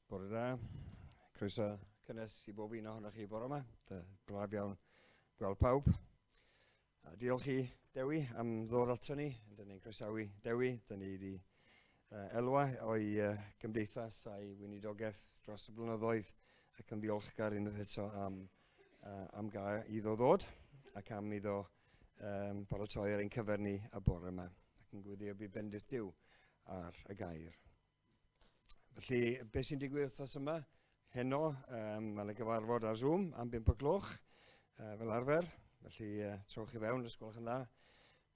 Bore da. Croeso cynnes i bob un ohonoch chi bore yma. Braf iawn gweld pawb. A diolch i Dewi am ddod ato ni. Dyn ni'n croesawu Dewi. Dyn ni wedi elwa o'i gymdeithas a'i weinidogaeth dros y blynyddoedd ac yn ddiolchgar unwaith eto am, am gael iddo ddod ac am iddo um, paratoi ar ein cyfer ni y bore yma ac yn gweddio bydd bendith Duw ar y gair. Felly, beth sy'n digwydd wythnos yma? Heno, um, mae yna gyfarfod ar Zoom am 5 o gloch, uh, fel arfer. Felly, uh, trowch i fewn, os gwelwch yn dda.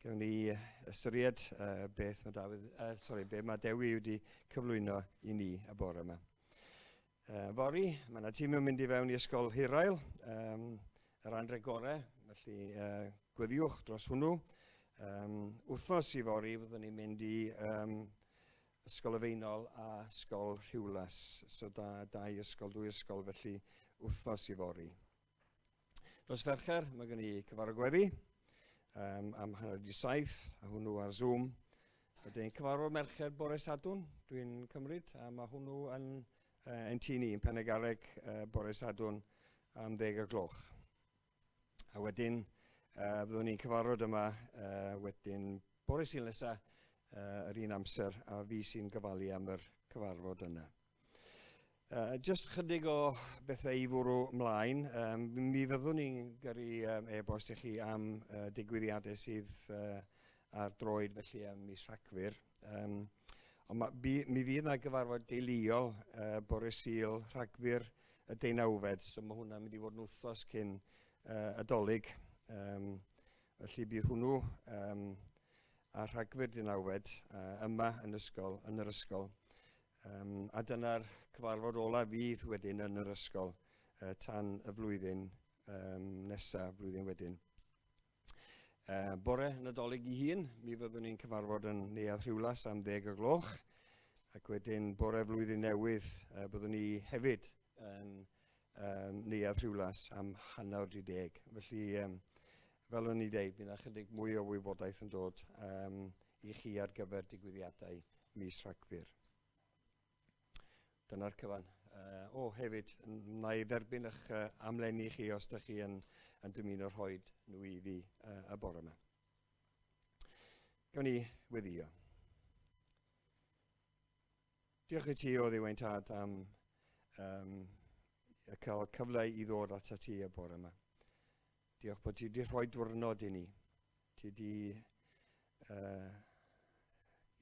Gewn ni ystyried uh, beth mae Dafydd, uh, sorry, beth mae Dewi wedi cyflwyno i ni y bore yma. Uh, fory, mae yna tîm yn mynd i fewn i Ysgol Hirael, um, yr anrheg gorau, felly uh, gweddiwch dros hwnnw. Um, wythnos i fory, fyddwn ni'n mynd i um, Ysgol y Faenol a Ysgol Rhiwlas. So da, dau ysgol, dwy ysgol, felly wythnos i fory. Dros Fercher, mae gen i cyfarfod gweddi um, am 6:30, a hwnnw ar Zoom. Wedyn cyfarfod merched bore Sadwrn, dwi'n cymryd, a mae hwnnw yn, uh, yn tŷ ni, yn Penygarreg, uh, bore Sadwrn am 10 o gloch. A wedyn, uh, byddwn ni'n cyfarfod yma uh, wedyn bore Sul nesaf, uh, yr un amser, a fi sy'n gofalu am yr cyfarfod yna. Uh, just chydig o bethau i fwrw mlaen. Um, mi fyddwn ni'n gyrru um, e-bost i chi am uh, digwyddiadau sydd uh, ar droed felly am mis Rhagfyr. Um, ond ma, bu, mi fydd yna gyfarfod deuluol uh, bore Sul Rhagfyr y deunawfed, so mae hwnna'n mynd i fod yn wythnos cyn uh, y Dolig. Um, felly bydd hwnnw um, a Rhagfyr deunawfed uh, yma yn, ysgol, yn yr ysgol. Um, a dyna'r cyfarfod ola fydd wedyn yn yr ysgol uh, tan y flwyddyn um, nesaf, blwyddyn wedyn. Uh, bore Nadolig i hun, mi fyddwn ni'n cyfarfod yn Neuadd Rhiwlas am 10 o gloch, ac wedyn bore flwyddyn newydd uh, byddwn ni hefyd yn um, Neuadd Rhiwlas am 10:30. Felly, um, fel o'n i dweud, bydd yna chydig mwy o wybodaeth yn dod um, i chi ar gyfer digwyddiadau mis Rhagfyr. Dyna'r cyfan. Uh, o, hefyd, na i dderbyn eich uh, amlenni chi os ydych chi yn, yn dymuno rhoi nhw i fi uh, y bore yma. Gawn ni weddio. Diolch i ti o Dduw ein tad am um, cael cyfle i ddod at ti y bore yma. Diolch bod ti wedi rhoi diwrnod i ni. Ti wedi uh,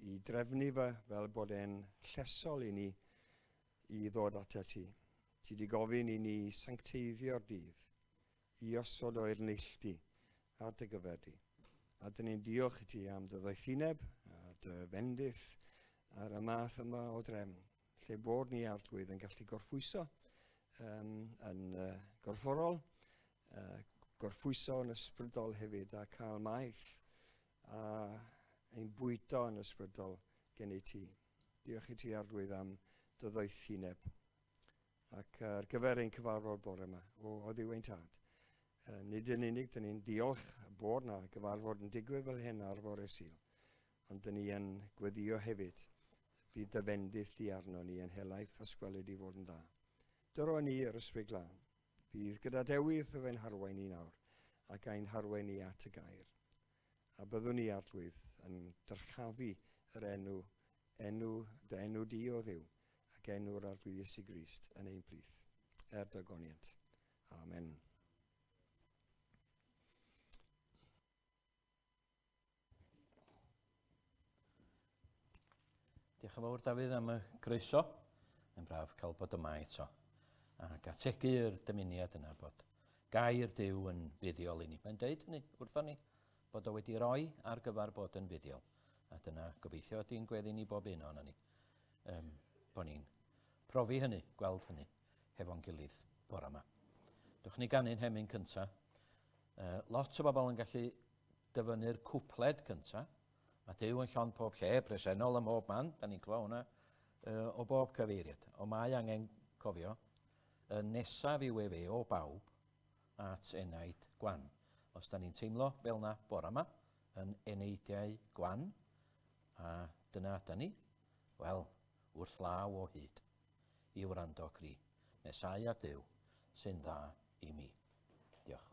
i drefnu fe fel bod e'n llesol i ni i ddod at ti. Ti wedi gofyn i ni sancteiddio'r dydd, i osod o'r neilltu ar dy gyfer di. A dyn ni'n diolch i ti am dy ddoethineb a dy fendith ar y math yma o drefn, lle bod ni Arglwydd yn gallu gorffwyso um, yn uh, gorfforol, uh, gorffwyso yn ysbrydol hefyd a cael maeth a ein bwydo yn ysbrydol gen i ti. Diolch i ti Arglwydd am dy ddoethineb ac ar gyfer ein cyfarfod bore yma o, o Dduw ein tad. Nid yn unig, dyn ni'n diolch bod na gyfarfod yn digwydd fel hyn ar fore Sul, ond dyn ni yn gweddio hefyd. Bydd dy fendith di arno ni yn helaeth os gweled i fod yn dda. Dyro ni yr Ysbryd Glân. Bydd gyda Dewi wrth ein harwain ni nawr, ac ein harwain ni at y gair. A byddwn ni, Arglwydd, yn dyrchafu yr enw, enw, dy enw di o Dduw, ac enw'r Arglwydd Iesu Grist yn ein plith, er dy goniant. Amen. Diolch yn fawr, Dafydd, am y croeso. Mae'n braf cael bod yma eto. Ac ategu'r dymuniad yna bod gair Duw yn fuddiol i ni. Mae'n deud hynny wrthon ni, bod o wedi roi ar gyfer bod yn fuddiol. A dyna gobeithio ydy'n gweddi ni bob un ohono ni. Um, bod ni'n profi hynny, gweld hynny hefo'n gilydd bore yma. Dwch ni ganu'n hemyn cyntaf. Uh, lot o bobl yn gallu dyfynnu'r cwpled cyntaf. Mae Duw yn llond pob lle, presennol ym mhob man, da ni'n clywed hwnna uh, o bob cyfeiriad. Ond mae angen cofio, y nesaf yw efe o bawb at enaid gwan. Os da ni'n teimlo fel na bore yma, yn eneidiau gwan, a dyna da ni, wel, wrth law o hyd. i wrando cri. Nesau at Dduw sy'n dda i mi. Diolch.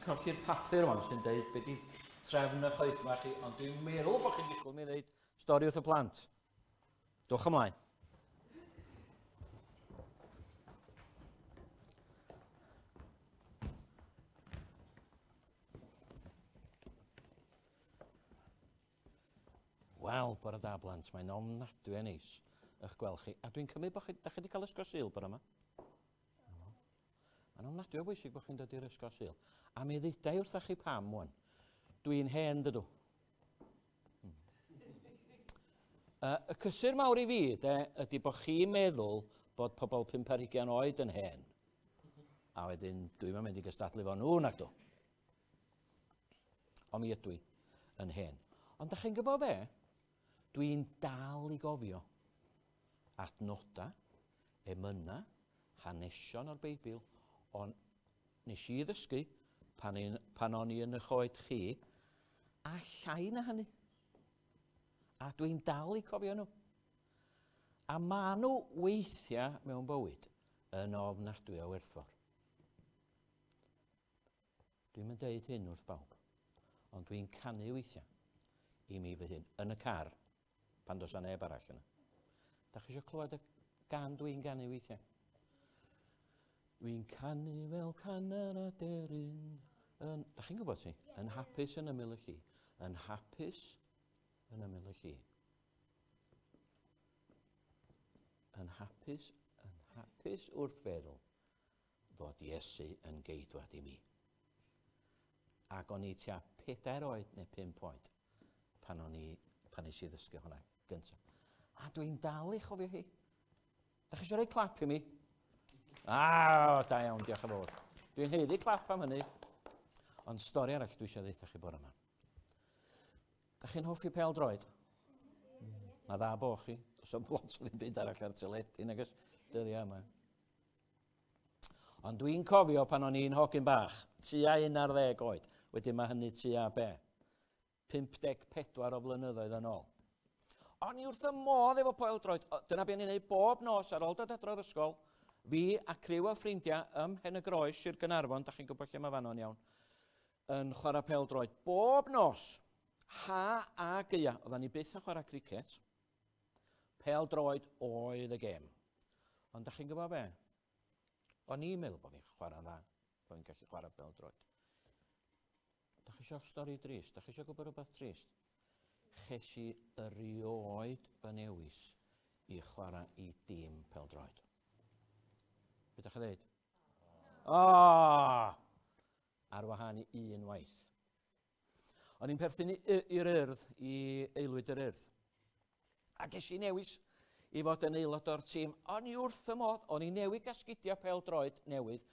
Colli'r papur rwan sy'n deud be di trefn y choedma chi, ond dwi'n meddwl bod chi'n disgwyl mi ddeud stori wrth y plant. Dwch ymlaen. Wel, bore da blant, mae'n ofnadwy o neis eich gweld chi. A dwi'n cymryd bod chi, da chi wedi cael ysgol Sul bore yma? Mae'n ofnadwy o bwysig bod chi'n dod i'r ysgol Sul. A mi ddudai wrthach chi pam wan. Dwi'n hen dydw. Y cysur mawr i fi de, ydy bod chi'n meddwl bod pobl 25 oed yn hen. A wedyn dwi'm yn mynd i gystadlu fo nhw nag dw. Ond mi ydw i yn hen. Ond da chi'n gwybod be? Dwi'n dal i gofio adnoda, emyna, hanesion o'r Beibl, ond nes i ddysgu pan o'n i yn y choed chi, a llai na hynny. A dwi'n dal i cofio nhw. A maen nhw weithiau mewn bywyd yn ofnadwy o werthfawr. Dwi'm yn deud hyn wrth bawb, ond dwi'n canu weithiau i mi fy hun yn y car pan does 'na neb arall yna. Da chi eisiau clywed y gan dwi'n ganu weithiau? Dwi'n canu fel canar aderyn. Da chi'n gwybod ti? Yn hapus yn ymyl y lli. Yn hapus yn ymyl y lli. Yn hapus wrth feddwl fod Iesu yn geidwad i mi. Ac o'n i tua 4 oed neu 5 oed pan nes i ddysgu hwnna gyntaf. A dwi'n dal i chofio hi. Da chi eisiau rhoi clap i mi? Ah, da iawn, diolch yn fawr. Dwi'n haeddu clap am hynny. Ond stori arall dwi eisiau ddeutha chi bore yma. Da chi'n hoffi pêl-droed? Mae dda bo chi. Does o'm lot o ddim byd arall ar teledu, nag oes dyddiau yma. Ond dwi'n cofio pan o'n i'n hogyn bach, tua 11 oed. Wedyn mae hynny tua be? 54 o flynyddoedd yn ôl. O'n i wrth y modd efo pêl-droed. Dyna be o'n i'n neud bob nos ar ôl dod adro'r ysgol. Fi a criw o ffrindiau ym Mhen y Groes, Sir Gaernarfon, da chi'n gwybod lle mae fanno'n iawn, yn chwarae pêl-droed bob nos, ha a gaea. Oedden ni byth yn chwarae cricet. Pêl-droed oedd y gêm. Ond da chi'n gwybod be? O'n i'n meddwl bod fi'n chwarae'n dda, bod fi'n gallu chwarae pêl-droed. Da chi eisiau stori drist? Da chi eisiau gwybod rhywbeth trist? Ches i erioed fy newis i chwarae i dîm pêl-droed. Be ydych chi'n dweud? O! Ar wahân i un waith. O'n i'n perthyn i'r Urdd, i Aelwyd yr Urdd. A ges i newis i fod yn aelod o'r tîm. O'n i wrth y modd, o'n i newid gael sgidiau pêl-droed newydd.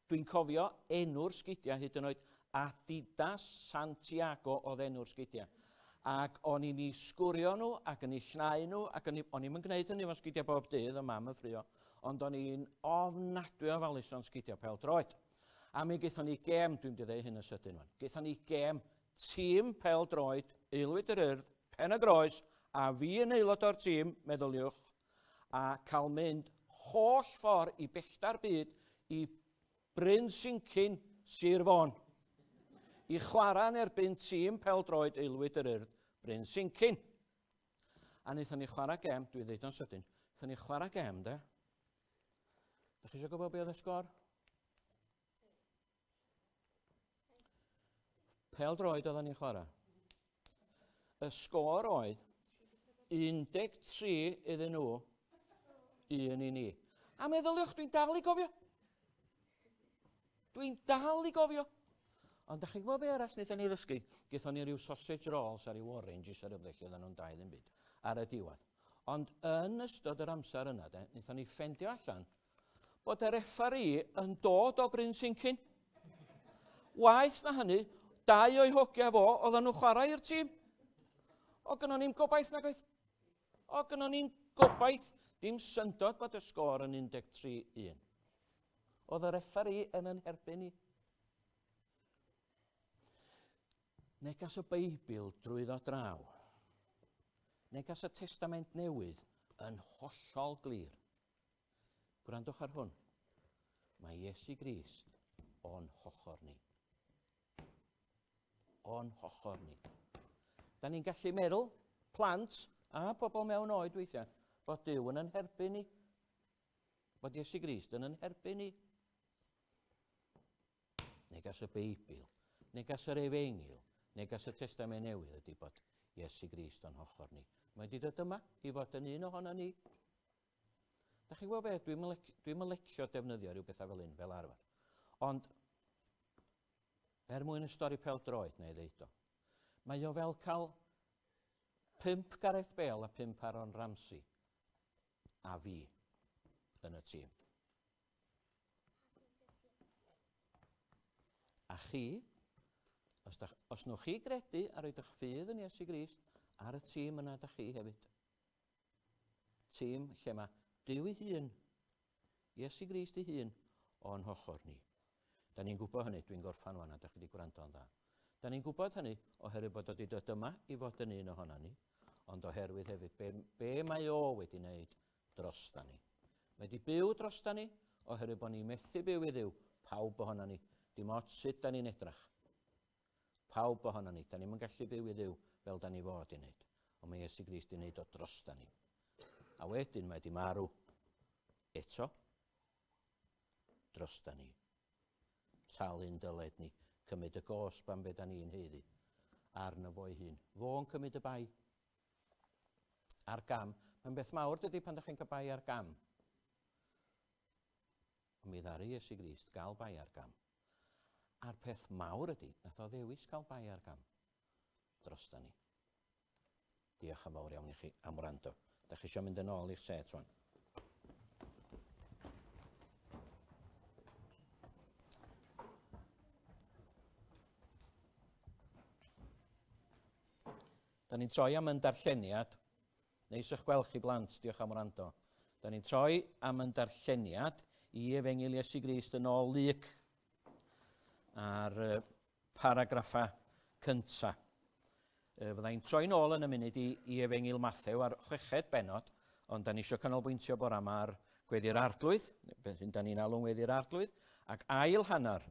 Dwi'n cofio enw'r sgidiau hyd yn oed, Adidas Santiago oedd enw'r sgidiau. Ac o'n i'n eu sgwrio nhw ac yn eu llnau nhw, ac o'n i'm yn gwneud hynny efo sgidiau bob dydd, o mam yn ffrio, ond o'n i'n ofnadwy o ofalus o'n sgidiau pêl-droed. A mi gaethon ni gêm, dwi'n mynd i ddeud hyn yn sydyn wan, gaethon ni gêm tîm pêl-droed, Aelwyd yr Urdd, Pen y Groes, a fi yn aelod o'r tîm, meddyliwch, a cael mynd holl ffordd i bellta'r byd i Bryn Sincyn, Sir Fôn, i chwarae yn erbyn tîm pêl-droed Aelwyd yr Urdd, Bryn Sincyn. A wnaethon ni chwarae gêm, dwi'n dweud o'n sydyn, wnaethon ni chwarae gêm, de. Da chi eisiau gwybod beth oedd y sgôr? Pêl-droed oedden ni'n chwarae. Y sgôr oedd 13 iddyn nhw, 1 i ni. A meddyliwch, dwi'n dal i gofio. Dwi'n dal i gofio. Ond da chi'n gwybod be arall wnaethon ni ddysgu? Gaethon ni ryw sausage rolls a ryw orange a rhywbeth felly, oedden nhw'n dau ddim byd, ar y diwedd. Ond yn ystod yr amser yna, de, wnaethon ni ffendio allan bod y referee yn dod o Bryn Sincyn. Waeth na hynny, dau o'i hogia fo, oedden nhw'n chwarae i'r tîm. O, gynnon ni'm gobaith nag oedd. O, gynnon ni'm gobaith. Dim syndod bod y sgôr yn 13-1. Oedd y referee yn yn herbyn ni. Negas y Beibl drwyddo draw. Negas y Testament Newydd yn hollol glir. Gwrandwch ar hwn. Mae Iesu Grist o'n hochr ni. O'n hochr ni. Da ni'n gallu meddwl, plant a pobl mewn oed weithiau, bod Duw yn yn herbyn ni. Bod Iesu Grist yn yn herbyn ni. Negas y Beibl, negas yr Efengyl, negas y Testament Newydd ydy bod Iesu Grist o'n hochr ni. Mae wedi dod yma i fod yn un ohono ni. Da chi'n gwybod beth, dwi'm yn licio defnyddio rhyw bethau fel un, fel arfer. Ond, er mwyn y stori pêl-droed, neu ddeud o, mae o fel cael 5 Gareth Bale a 5 Aaron Ramsey a fi yn y tîm. A chi, os nwch chi gredu a roed eich ffydd yn Iesu Grist, ar y tîm yna da chi hefyd. Tîm lle mae Duw ei hun, Iesu Grist ei hun, o'n hochr ni. Da ni'n gwybod hynny, dwi'n gorffan wan a da chi wedi gwrando yn dda. Da ni'n gwybod hynny oherwydd bod o wedi dod yma i fod yn un ohono ni, ond oherwydd hefyd be mae o wedi wneud drosta ni. Mae wedi byw drosta ni oherwydd bod ni'n methu byw i Dduw, pawb ohono ni, dim ots sut da ni'n edrach. Pawb ohono ni, da ni'm yn gallu byw i Dduw fel da ni fod i wneud, ond mae Iesu Grist wedi wneud o drosta ni. A wedyn mae wedi marw eto drosta ni. Talu'n dyled ni, cymryd y gosb am be da ni'n haeddu arno fo'i hun. Fo'n cymryd y bai ar gam. Mae'n beth mawr dydy pan da chi'n cael bai ar gam. Ond mi ddaru Iesu Grist gael bai ar gam. A'r peth mawr ydy, nath o ddewis cael bai ar gam drosta ni. Diolch yn fawr iawn i chi am wrando. Da chi eisiau mynd yn ôl i'ch set rwan? Da ni'n troi am yn darlleniad. Neis o'ch gweld chi blant, diolch am wrando. Da ni'n troi am yn darlleniad i Efengyl Iesu Grist yn ôl Luc ar paragraffa cynta. Fydda i'n troi'n ôl yn y munud i Efengyl Mathew ar 6 bennod, ond da ni eisiau canolbwyntio bore yma ar Gweddi'r Arglwydd, beth da ni'n alw'n Gweddi'r Arglwydd, ac ail hanner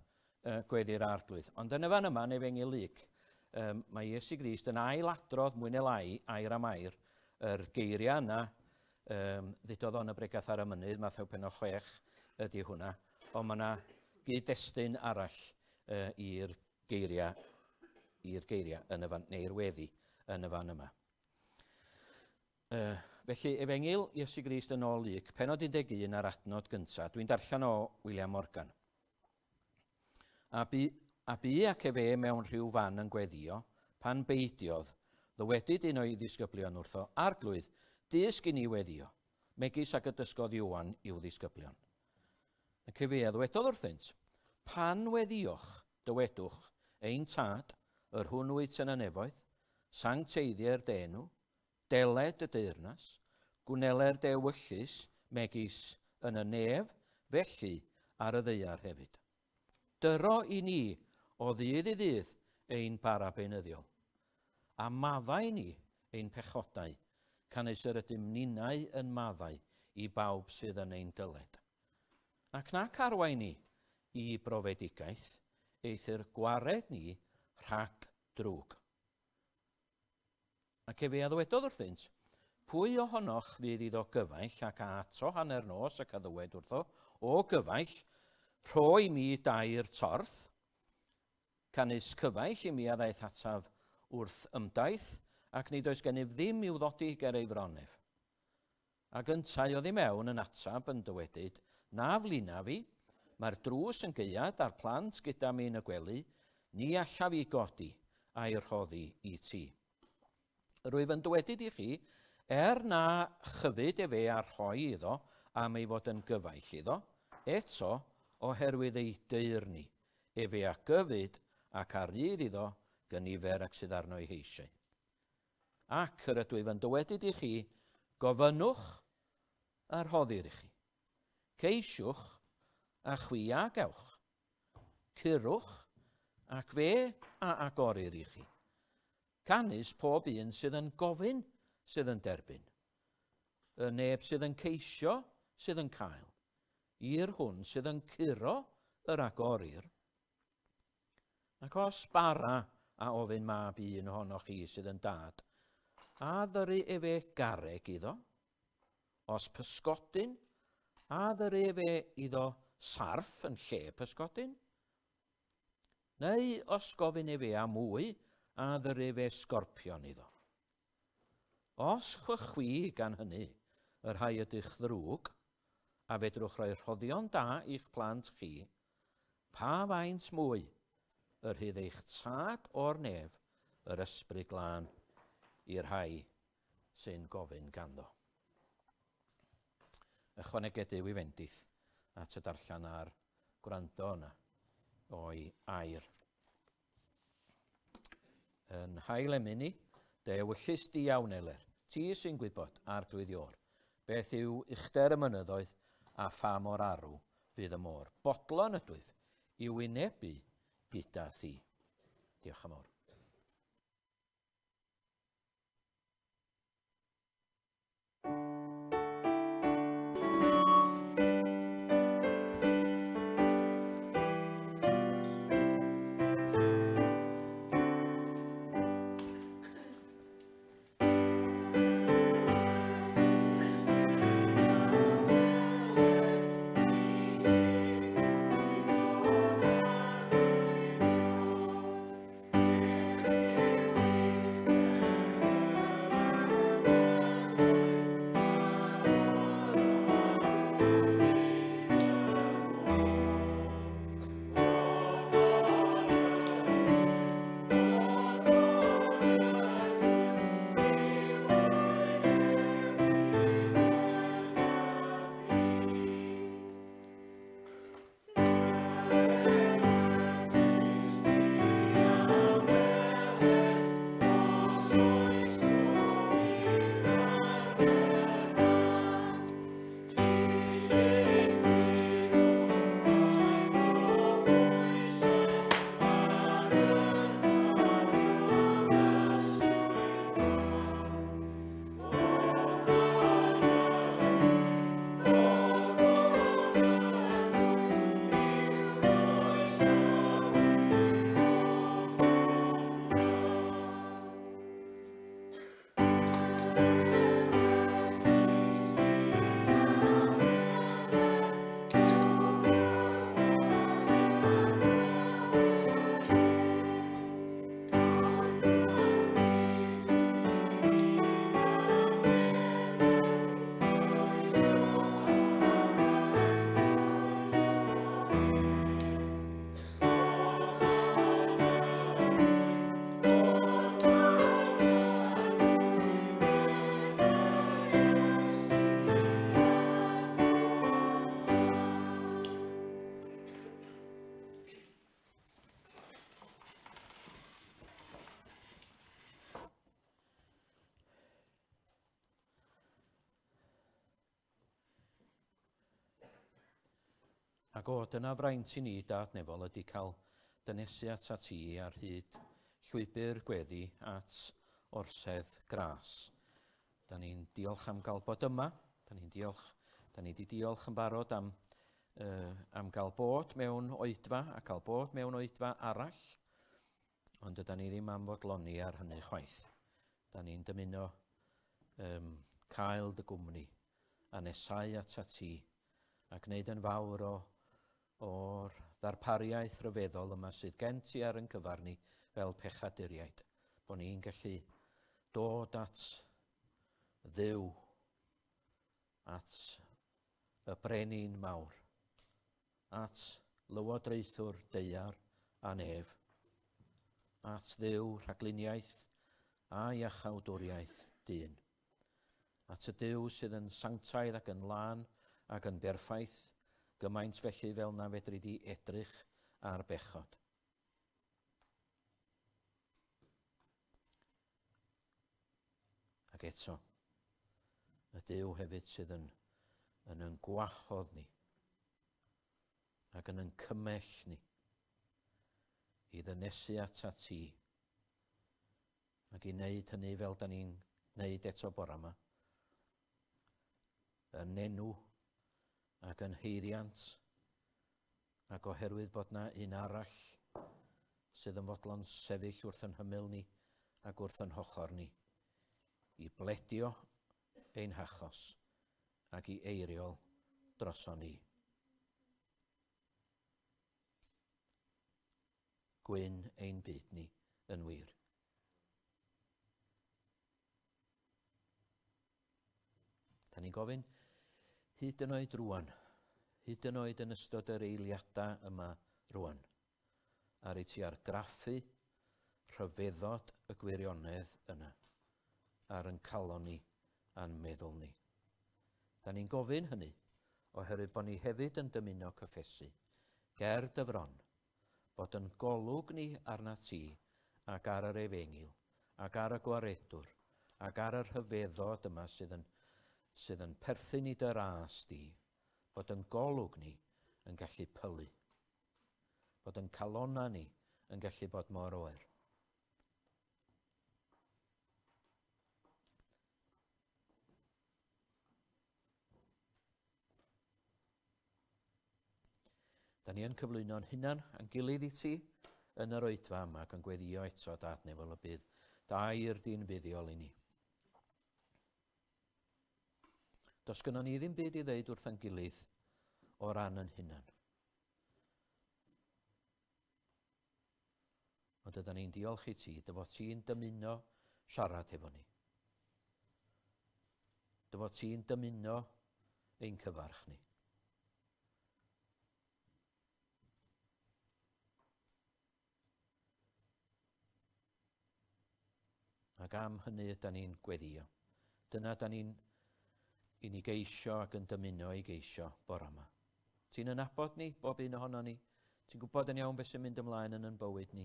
Gweddi'r Arglwydd. Ond yn y fan yma, yn Efengyl Luc, mae Iesu Grist yn ailadrodd mwy neu lai, air am air, yr geiriau yna, ddudodd o'n y bregath ar y mynydd, Mathew pennod 6 ydy hwnna, ond mae yna gyd-destun arall i'r geiriau yn y fan, neu'r weddi yn y fan yma. Felly, Efengyl Iesu Grist yn ôl Luc, pennod 11 a'r adnod gyntaf. Dwi'n darllen o William Morgan. A bu ac efe mewn rhyw fan yn gweddio, pan beidiodd, ddywedyd un o'i ddisgyblion wrtho, Arglwydd, dysg i ni weddio, megis ag y dysgodd Ioan i'w ddisgyblion. Ac efe a ddywedodd wrthynt, pan weddioch, dywedwch, ein tad, yr hwn wyt yn y nefoedd, sancteiddier dy enw, deled y deyrnas, gwneler dy ewyllys, megis yn y nef, felly ar y ddaear hefyd. Dyro i ni o ddydd i ddydd ein bara beunyddiol, a maddau ni ein pechodau, canys yr ydym ninnau yn maddau i bawb sydd yn ein dyled. Ac nac arwain ni i brofedigaeth, eithr gwared ni rhag drwg. Ac efe a ddywedodd wrthynt, pwy ohonoch fydd iddo gyfaill ac a ato hanner nos ac a ddywed wrtho, o gyfaill, rho i mi dair torth, canys cyfaill i mi a ddaeth ataf wrth ymdaith, ac nid oes gennyf ddim i'w ddodi ger ei fron ef. Ac yntau oddi mewn yn atab yn dywedyd, na flina fi, mae'r drws yn gaead a'r plant gyda mi yn y gwely, ni allaf i godi a'i rhoddi i ti. Rwyf yn dywedyd i chi, na chyfyd efe a rhoi iddo am ei fod yn gyfaill iddo, eto oherwydd ei deyrni, efe a gyfyd ac a rydd iddo gynifer ac sydd arno ei heisiau. Ac yr ydwyf yn dywedyd i chi, gofynnwch a rhoddir i chi. Ceisiwch a chwi a gewch. Curwch ac fe a agorir i chi. Canys pob un sydd yn gofyn sydd yn derbyn. Y neb sydd yn ceisio sydd yn cael. I'r hwn sydd yn curo yr agorir. Ac os bara a ofyn mab un ohonoch chi sydd yn dad, a ddyru efe garreg iddo? Os pysgodyn, a ddyru efe iddo sarff yn lle pysgodyn? Neu os gofyn efe am mwy, a ddyru efe sgorpion iddo? Os chwi gan hynny, y rhai ydych ddrwg, a fedrwch roi rhoddion da i'ch plant chi, pa faint mwy yr hydd eich tad o'r nef, yr ysbryd glân, i'r rhai sy'n gofyn ganddo. Ychwaneged Duw i fendith at y darllen a'r gwrando yna o'i air. Yn hail emyn ni, dy ewyllys di iawn eler, ti sy'n gwybod, Arglwydd Iôr, beth yw uchder y mynyddoedd a pha mor arw fydd y môr. Bodlon ydwyf i wynebu gyda thi. Diolch yn fawr. Thank Ac o, dyna fraint i ni, Dad Nefol, ydy cael dynesu atat ti ar hyd llwybr gweddi at orsedd gras. Da ni'n diolch am gael bod yma. Da ni'n diolch, da ni wedi diolch yn barod am gael bod mewn oedfa a cael bod mewn oedfa arall. Ond yda ni ddim am fodloni ar hynny chwaith. Da ni'n dymuno cael dy gwmni a nesau atat ti a gwneud yn fawr o'r ddarpariaeth ryfeddol yma sydd gen ti ar yn cyfar ni fel pechaduriaid. Bo ni'n gallu dod at Dduw, at y brenin mawr, at lywodraethwr daear a nef, at Dduw rhagluniaeth a iachawdwriaeth dyn, at y Duw sydd yn sanctaidd ac yn lân ac yn berffaith, gymaint felly fel na fedri di edrych ar bechod. Ac eto, y Duw hefyd sydd yn gwahodd ni ac yn cymell ni i ddynesu atat ti ac i wneud hynny fel da ni'n wneud eto bore yma, yn enw ac yn haeddiant, ac oherwydd bod na un arall sydd yn fodlon sefyll wrth yn hymyl ni ac wrth yn hochor ni, i bledio ein hachos ac i eiriol droson ni. Gwyn ein byd ni yn wir. Da ni'n gofyn hyd yn oed rwan, hyd yn oed yn ystod yr eiliadau yma rwan, ar i ti argraffu rhyfeddod y gwirionedd yna ar yn calon ni a'n meddwl ni. Da ni'n gofyn hynny oherwydd bod ni hefyd yn dymuno cyffesu ger dy fron bod yn golwg ni arna ti ac ar yr efengyl ac ar y gwaredwr ac ar y rhyfeddod yma sydd yn perthyn i dy ras di, bod yn golwg ni yn gallu pylu, bod yn calonna ni yn gallu bod mor oer. Da ni yn cyflwyno'n hunan a'n gilydd i ti yn yr oedfa yma ac yn gweddïo eto Dad nefol y bydd da i'r dyn fuddiol i ni. Does gynnon ni ddim byd i ddeud wrth ein gilydd o ran yn hunan. Ond ydan ni'n diolch i ti, dy fod ti'n dymuno siarad efo ni. Dy fod ti'n dymuno ein cyfarch ni. Ac am hynny ydan ni'n gweddïo. Dyna da ni'n i ni geisio ac yn dymuno i geisio bore yma. Ti'n yn nabod ni, bob un ohono ni. Ti'n gwybod yn iawn beth sy'n mynd ymlaen yn ein bywyd ni.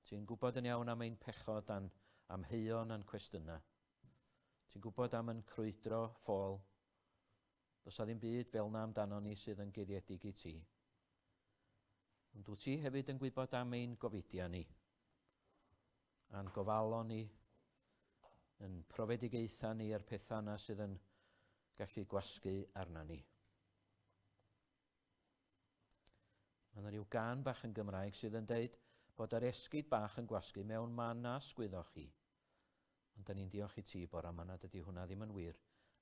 Ti'n gwybod yn iawn am ein pechod a'n amheuon a'n cwestiynau. Ti'n gwybod am ein crwydro ffôl. Does 'na ddim byd fel na amdano ni sydd yn guddiedig i ti. Ond wyt ti hefyd yn gwybod am ein gofidiau ni, a'n gofalon ni, yn profedigaethau ni a'r pethau yna sydd yn gallu gwasgu arna ni. Mae yna rhyw gân bach yn Gymraeg sydd yn deud bod yr esgid bach yn gwasgu mewn man na sgwyddoch chi. Ond da ni'n diolch i ti bore yma nad ydy hwnna ddim yn wir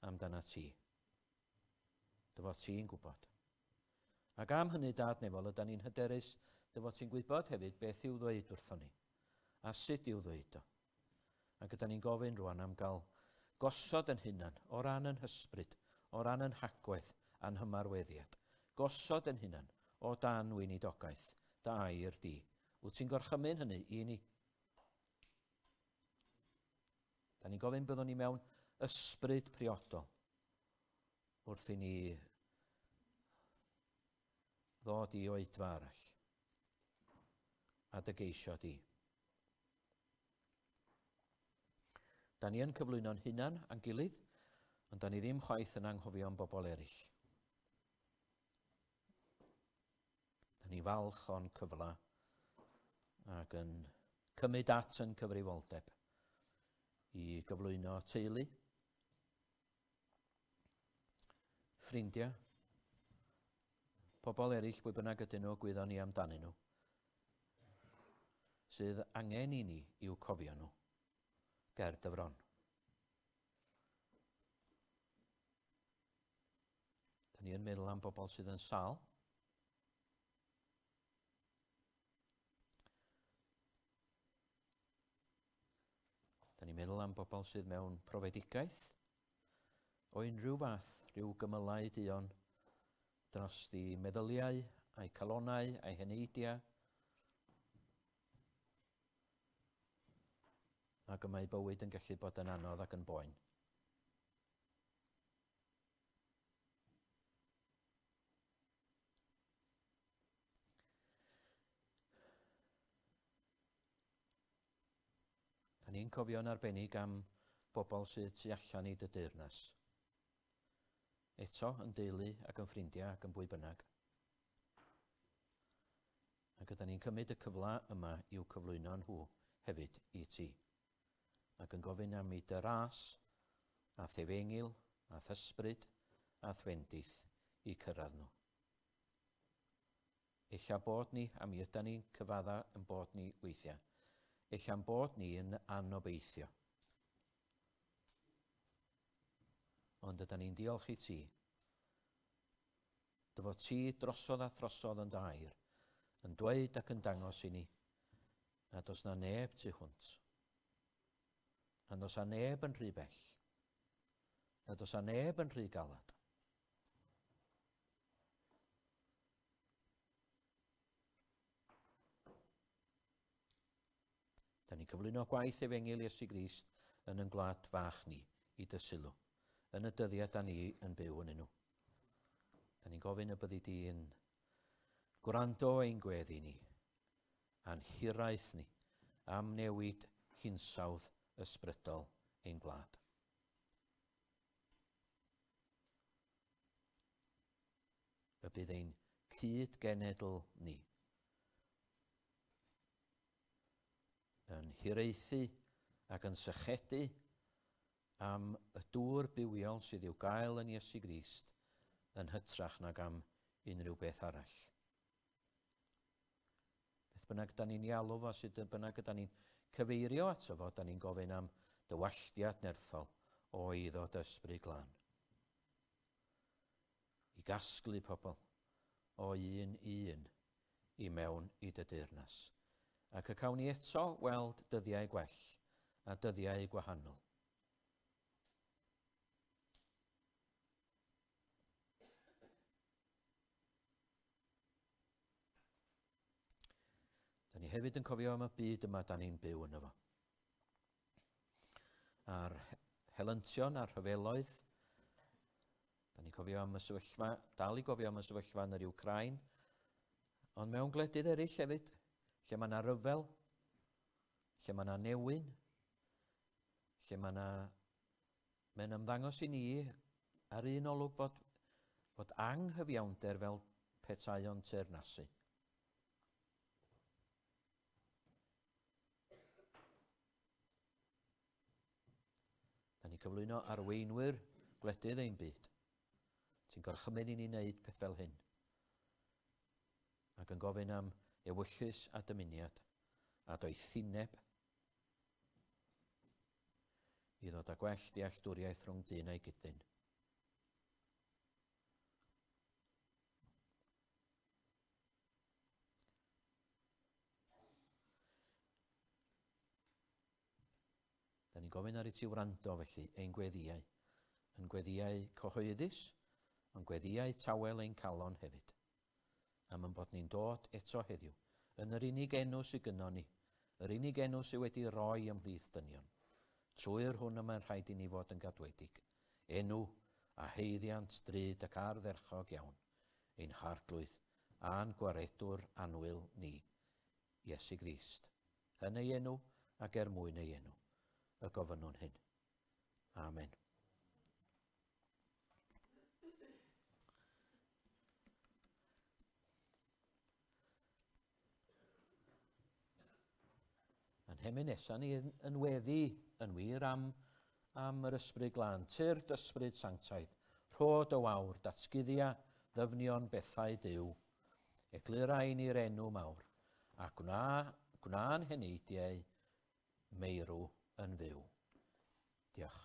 amdana ti. Dy fod ti'n gwybod. Ac am hynny, Dad nefol, ydan ni'n hyderus dy fod ti'n gwybod hefyd beth i'w ddweud wrthon ni, a sut i'w ddweud o. Ac ydan ni'n gofyn rwan am gael gosod yn hunan, o ran yn hysbryd, o ran yn hagwedd a'n hymarweddiad. Gosod yn hunan o dan weinidogaeth, dy air di. Wyt ti'n gorchymyn hynny i ni? Da ni'n gofyn byddwn ni mewn ysbryd priodol wrth i ni ddod i oedfa arall a dy geisio di. Da ni yn cyflwyno'n hunan a'n gilydd, ond da ni ddim chwaith yn anghofio am bobl eraill. Da ni falch o'n cyfle ac yn cymryd at yn cyfrifoldeb i gyflwyno teulu, ffrindiau, pobl eraill, pwy bynnag ydyn nhw, gwyddon ni amdanyn nhw, sydd angen i ni i'w cofio nhw ger dy fron. Da ni yn meddwl am bobl sydd yn sâl. Da ni'n meddwl am bobl sydd mewn profedigaeth o unrhyw fath, rhyw gymylau duon dros di meddyliau, a'i calonau, a'i heneidiau. Ac y mae bywyd yn gallu bod yn anodd ac yn boen. Da ni'n cofio'n arbennig am bobl sydd tu allan i dy deyrnas. Eto yn deulu ac yn ffrindiau ac yn bwy bynnag. Ac ydy ni'n cymryd y cyfle yma i'w cyflwyno nhw hefyd i ti. Ac yn gofyn am i dy ras, a thefengil, a thysbryd, a thfendith i cyrraedd nhw. Ella bod ni, a mi yda ni'n cyfadda yn bod ni weithiau. Ella'n bod ni yn anobeithio. Ond yda ni'n diolch i ti. Dy fod ti drosodd a throsodd yn dy air, yn dweud ac yn dangos i ni nad oes na neb tu hwnt. Nad oes na neb yn rhy bell. Nad oes na neb yn rhy galad. Da ni'n cyflwyno gwaith efengyl Iesu Grist yn ein gwlad fach ni i dy sylw, yn y dyddiau da ni yn byw yn nhw. Da ni'n gofyn y byddi di yn gwrando ein gweddi ni, a'n hiraeth ni, am newid hinsawdd ysbrydol ein gwlad. Y bydd ein cyd-genedl ni yn hiraethu ac yn sychedu am y dŵr bywiol sydd i'w gael yn Iesu Grist yn hytrach nag am unrhyw beth arall. Beth bynnag da ni'n ei alw fo, sut bynnag da ni'n cyfeirio ato fo, da ni'n gofyn am dywalltiad nerthol o eiddo dy ysbryd glân. I gasglu pobl o un i un i mewn i dy deyrnas. Ac y cawn ni eto weld dyddiau gwell a dyddiau gwahanol. Da ni hefyd yn cofio am y byd yma da ni'n byw yno fo. A'r helyntion a'r rhyfeloedd. Da ni'n cofio am y sefyllfa, dal i gofio am y sefyllfa yn yr Wcráin, ond mewn gwledydd eraill hefyd, lle mae yna ryfel, lle mae yna newyn, lle mae yna... Mae'n ymddangos i ni ar un olwg fod anghyfiawnder fel petai o'n teyrnasu. Da ni cyflwyno arweinwyr gwledydd ein byd sy'n gorchymyn i ni wneud peth fel hyn, ac yn gofyn am ewyllys a dymuniad a doethineb i ddod â gwell dealltwriaeth rhwng dyn a'i gydyn. Da ni'n gofyn ar i ti wrando felly ein gweddïau, yn gweddïau cyhoeddus, ond gweddïau tawel ein calon hefyd. Am ein bod ni'n dod eto heddiw, yn yr unig enw sydd gynnon ni, yr unig enw sydd wedi roi ymhlith dynion. Trwy'r hwn y mae'n rhaid i ni fod yn gadwedig, enw a haeddiant drud ac ardderchog iawn, ein harglwydd a'n gwaredwr annwyl ni, Iesu Grist, yn ei enw ac er mwyn ei enw, y gofynnwn hyn. Amen. Hemyn nesaf ni yn weddi yn wir am yr Ysbryd Glân. Tyrd Ysbryd Sanctaidd, rho dy wawr, datguddia ddyfnion bethau Duw. Eglura i ni'r enw mawr, a gwna'n heneidiau meirw yn fyw. Diolch.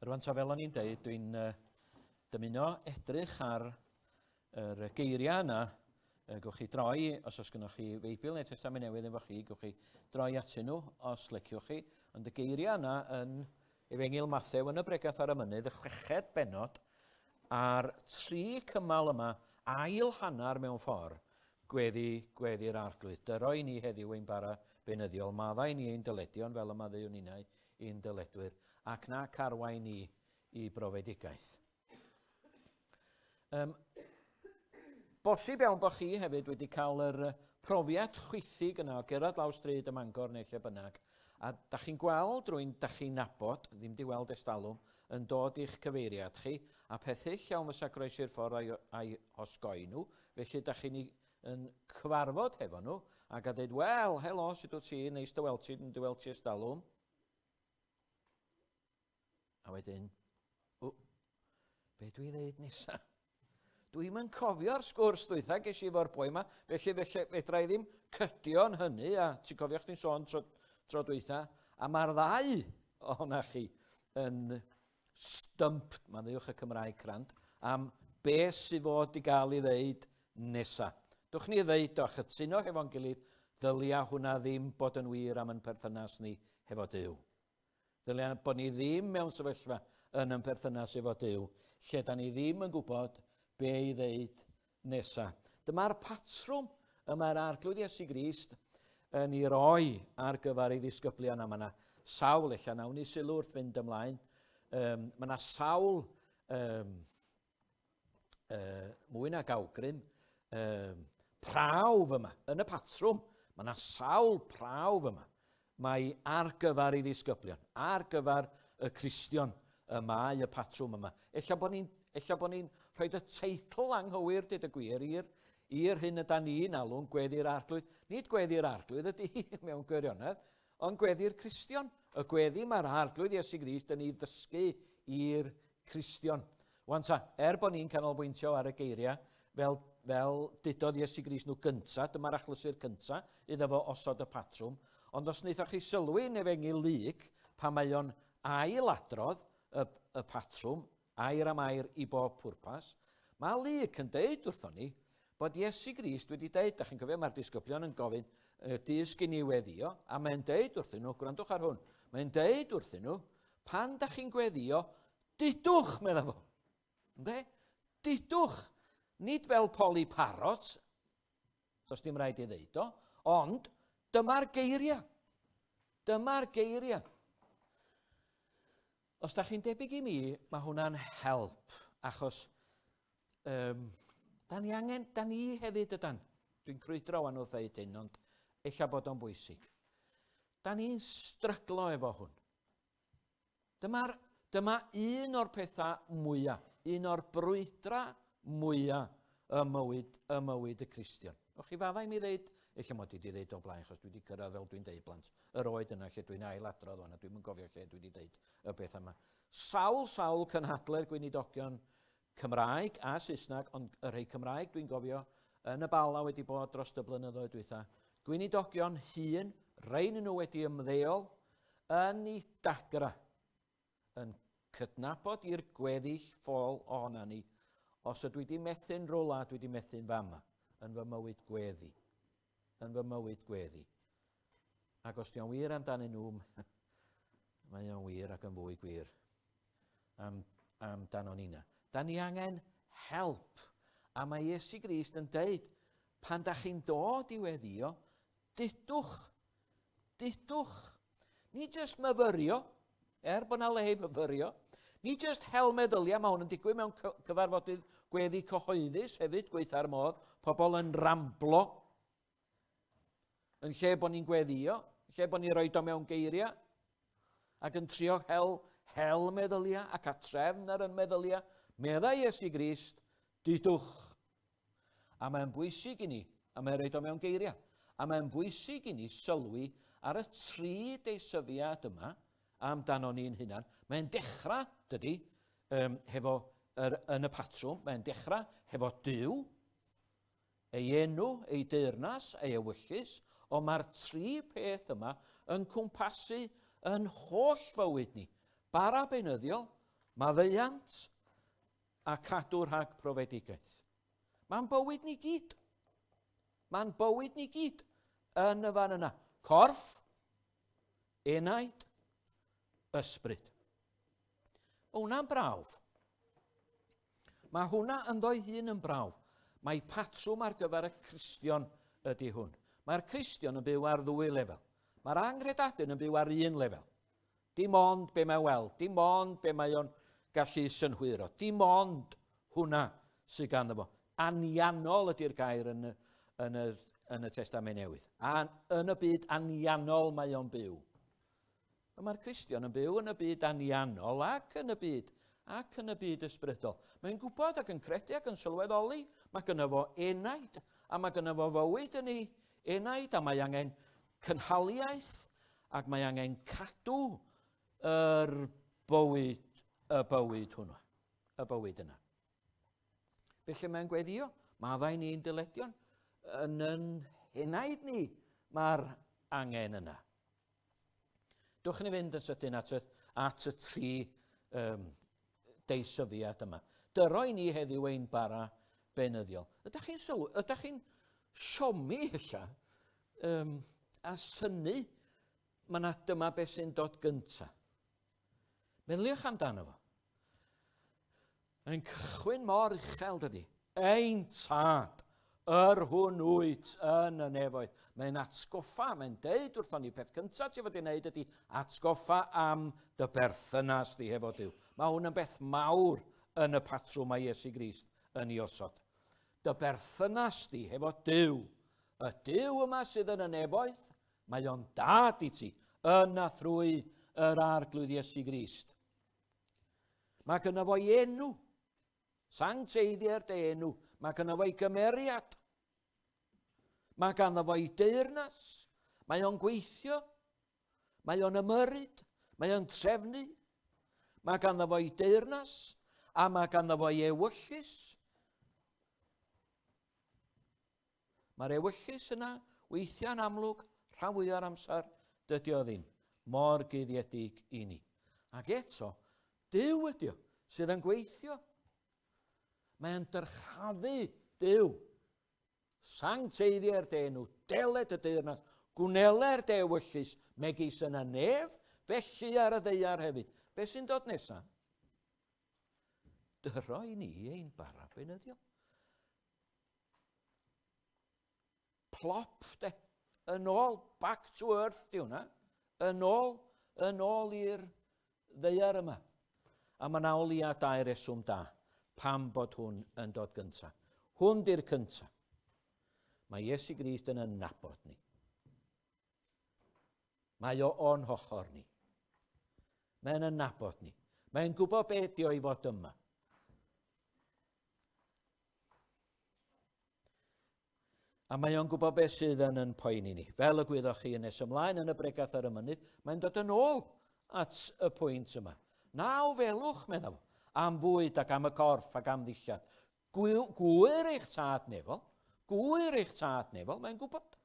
Rwan ta fel o'n i'n deud, dwi'n dymuno edrych ar yr geiriau yna. Gewch chi droi, os oes gennych chi Feibl neu Testament Newydd efo chi, gewch chi droi atyn nhw os leciwch chi. Ond y geiriau yna yn Efengyl Mathew yn y Bregath ar y Mynydd, y 6fed bennod, a'r 3 cymal yma, ail hanner mewn ffordd, gweddi'r Arglwydd. Dyro i ni heddiw ein bara beunyddiol, maddau ni ein dyledion fel y maddeuwn ninnau i'n dyledwyr, ac na carwain ni i brofedigaeth. Bosib iawn bod chi hefyd wedi cael yr profiad chwithig yna o gerdded lawr stryd ym Mangor neu lle bynnag, a da chi'n gweld rhywun da chi'n nabod, ddim di weld ers talwm, yn dod i'ch cyfeiriad chi, a peth hyll iawn fysa groesi'r ffordd a'i osgoi nhw, felly da chi'n yn cyfarfod hefo nhw, ac a dweud, wel, helo, sut wyt ti, neis dy weld ti, yn dy weld ti ers talwm. A wedyn, be dwi ddeud nesa? Dwi'm yn cofio'r sgwrs dwytha ges i efo'r boi yma, felly fedra i ddim cydio'n hynny, a ti'n cofio chdi'n sôn tro dwytha, a mae'r ddau ohonoch chi yn stumped, mae'n ddiwch y Cymraeg crand, am beth sydd fod i gael ei ddeud nesa. Dwch ni ddeud o, chytuno hefo'n gilydd, ddylia hwnna ddim bod yn wir am yn perthynas ni hefo Duw. Dylia bod ni ddim mewn sefyllfa yn yn perthynas efo Duw, lle da ni ddim yn gwybod be i ddeud nesa. Dyma'r patrwm y mae'r Arglwydd Iesu Grist yn ei roi ar gyfer ei ddisgyblion, a mae yna sawl, ella nawn ni sylw wrth fynd ymlaen, mae yna sawl mwy nag awgrym, prawf yma, yn y patrwm, mae yna sawl prawf yma. Mae ar gyfer ei ddisgyblion, ar gyfer y Cristion y mae y patrwm yma. Ella bod ni'n rhoi y teitl anghywir, dweud y gwir, i'r hyn ydan ni'n alw'n gweddi'r Arglwydd. Nid gweddi'r Arglwydd ydy hi mewn gwirionedd, ond gweddi'r Cristion. Y gweddi mae'r Arglwydd Iesu Grist yn ei ddysgu i'r Cristion. Wan ta, er bod ni'n canolbwyntio ar y geiriau, fel fel dudodd Iesu Grist nhw gynta, dyma'r achlysur cynta, iddo fo osod y patrwm. Ond os wnaethoch chi sylwi yn Efengyl Luc, pan mae o'n ailadrodd y patrwm, air am air i bob pwrpas, mae Luc yn deud wrthon ni bod Iesu Grist wedi deud, da chi'n cofio, mae'r disgyblion yn gofyn, dysg i ni weddio, a mae'n deud wrthyn nhw, gwrandwch ar hwn, mae'n deud wrthyn nhw, pan da chi'n gweddio, dudwch, medda fo. Ynde? Dudwch. Nid fel Polly Parrot, does dim rhaid i ddeud o, ond dyma'r geiriau. Dyma'r geiriau. Os da chi'n debyg i mi, mae hwnna'n help, achos da ni angen, da ni hefyd ydan, dwi'n crwydro wan wrth ddeud hyn, ond ella bod o'n bwysig. Da ni'n stryglo efo hwn. Dyma un o'r pethau mwyaf, un o'r brwydra mwyaf y mywyd y Cristion. O'ch chi faddau i mi ddeud, ella mod i wedi ddeud o blaen, achos dwi wedi cyrraedd fel dwi'n deud blant, yr oed yna lle dwi'n ailadrodd o'n, a dwi'm yn gofio lle dwi wedi deud y beth yma. Sawl cynhadledd gweinidogion Cymraeg a Saesneg, ond y rhai Cymraeg dwi'n gofio yn y Bala wedi bod dros y blynyddoedd dwytha. Gweinidogion hŷn, rhain nhw wedi ymddeol yn ei dagra, yn cydnabod i'r gweddill ffôl ohona ni. Os ydw i wedi methu'n rwla, dwi wedi methu'n fama, yn fy mywyd gweddi. Yn fy mywyd gweddi. Ac os dio'n wir amdanyn nhw, mae o'n wir ac yn fwy gwir amdano nina. Da ni angen help. A mae Iesu Grist yn deud, pan da chi'n dod i weddio, dudwch, dudwch. Nid jyst myfyrio, er bod na le i fyfyrio, nid jyst hel meddyliau, mae hwn yn digwydd mewn cyfarfodydd gweddi cyhoeddus hefyd, gweitha'r modd, pobl yn ramblo, yn lle bod ni'n gweddio, yn lle bod ni'n rhoi o mewn geiriau, ac yn trio hel meddyliau ac a trefn ar yn meddyliau, meddai Iesu Grist, dudwch. A mae'n bwysig i ni, a mae'n rhoi o mewn geiriau, a mae'n bwysig i ni sylwi ar y tri deisyfiad yma amdano ni'n hunan. Mae'n dechrau, dydy, hefo yn y patrwm, mae'n dechrau hefo Duw, ei enw, ei deyrnas, ei ewyllys, ond mae'r tri peth yma yn cwmpasu yn holl fywyd ni. Bara beunyddiol, maddeuant a cadw rhag profedigaeth. Mae'n bywyd ni gyd. Mae'n bywyd ni gyd yn y fan yna. Corff, enaid, ysbryd. Hwna'n brawf. Mae hwnna ynddo'i hun yn brawf. Mae patrwm ar gyfer y Cristion ydy hwn. Mae'r Cristion yn byw ar ddwy lefel. Mae'r anghredadun yn byw ar un lefel. Dim ond be mae'n weld, dim ond be mae o'n gallu synhwyro, dim ond hwnna sydd ganddo fo. Anianol ydy'r gair yn y Testament Newydd. A yn y byd anianol mae o'n byw. Mae'r Cristion yn byw yn y byd anianol ac yn y byd ysbrydol. Mae'n gwybod ac yn credu ac yn sylweddoli. Mae gynno fo enaid a mae gynno fo fywyd yn ei enaid a mae angen cynhaliaeth ac mae angen cadw yr bywyd hwnnw, y bywyd yna. Felly mae'n gweddio, maddau ni'n dyledion, yn yn henaid ni mae'r angen yna. Dwch ni fynd yn sydyn at y tri deisyfiad yma. Dyro i ni heddiw ein bara beunyddiol. Ydych chi'n sylw, ydych chi'n siomi ella a synnu, mae yna dyma beth sy'n dod gynta. Meddyliwch amdano fo. Mae'n cychwyn mor uchel, dydy. Ein tad, yr hwn wyt yn y nefoedd. Mae'n atgoffa, mae'n deud wrthon ni, peth cyntaf ti fod i wneud ydy atgoffa am dy berthynas di hefo Duw. Mae hwn yn beth mawr yn y patrwm mae Iesu Grist yn ei osod. Dy berthynas di hefo Duw. Y Duw yma sydd yn y nefoedd, mae o'n dad i ti, yn a thrwy yr Arglwydd Iesu Grist. Mae gynno fo'i enw, sancteiddier dy enw, mae gynno fo'i gymeriad, mae ganddo fo'i deyrnas, mae o'n gweithio, mae o'n ymyrryd, mae o'n trefnu, mae ganddo fo'i deyrnas, a mae ganddo fo'i ewyllys. Mae'r ewyllys yna, weithiau'n amlwg, rhan fwya'r amser, dydy o ddim. Mor guddiedig i ni. Ac eto, Duw ydy o, sydd yn gweithio. Mae'n dyrchafu Duw. Sancteiddiau'r denw, deled y deyrnas, gwneler dy ewyllys, megis yn y nef, felly ar y ddaear hefyd. Be sy'n dod nesaf? Dyro i ni ein bara beunyddiol. Plop, de. Yn ôl, back to earth, di hwnna. Yn ôl, yn ôl i'r ddaear yma. A mae 'na o leia dau reswm da pam bod hwn yn dod gynta. Hwn di'r cynta. Mae Iesu Grist yn yn nabod ni. Mae o o'n hochr ni. Mae'n yn nabod ni. Mae'n gwybod beth di o i fod yma. A mae o'n gwybod beth sydd yn yn poeni ni. Fel y gwyddoch chi yn nes ymlaen yn y bregath ar y mynydd, mae'n dod yn ôl at y pwynt yma. Na ofelwch, meddwl, am fwyd ac am y corff ac am ddillad. Gwyr eich tad nefol, gwyr eich tad nefol, mae'n gwybod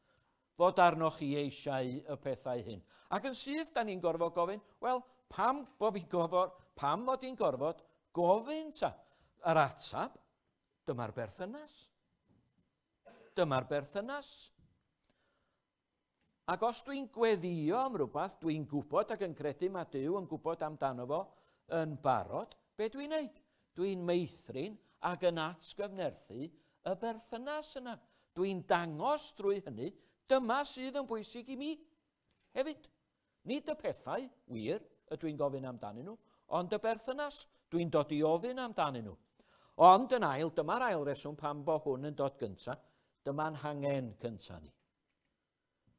fod arnoch chi eisiau y pethau hyn. Ac yn syth, da ni'n gorfod gofyn, wel, pam bo fi'n gorfod, pam mod i'n gorfod gofyn ta? Yr atab, dyma'r berthynas. Dyma'r berthynas. Ac os dwi'n gweddio am rhywbeth, dwi'n gwybod ac yn credu mae Duw yn gwybod amdano fo yn barod, be dwi'n neud? Dwi'n meithrin ac yn atgyfnerthu y berthynas yna. Dwi'n dangos drwy hynny, dyma sydd yn bwysig i mi hefyd. Nid y pethau, wir, y dwi'n gofyn amdanyn nhw, ond y berthynas dwi'n dod i ofyn amdanyn nhw. Ond yn ail, dyma'r ail reswm pam bo hwn yn dod gyntaf, dyma'n hangen cyntaf ni.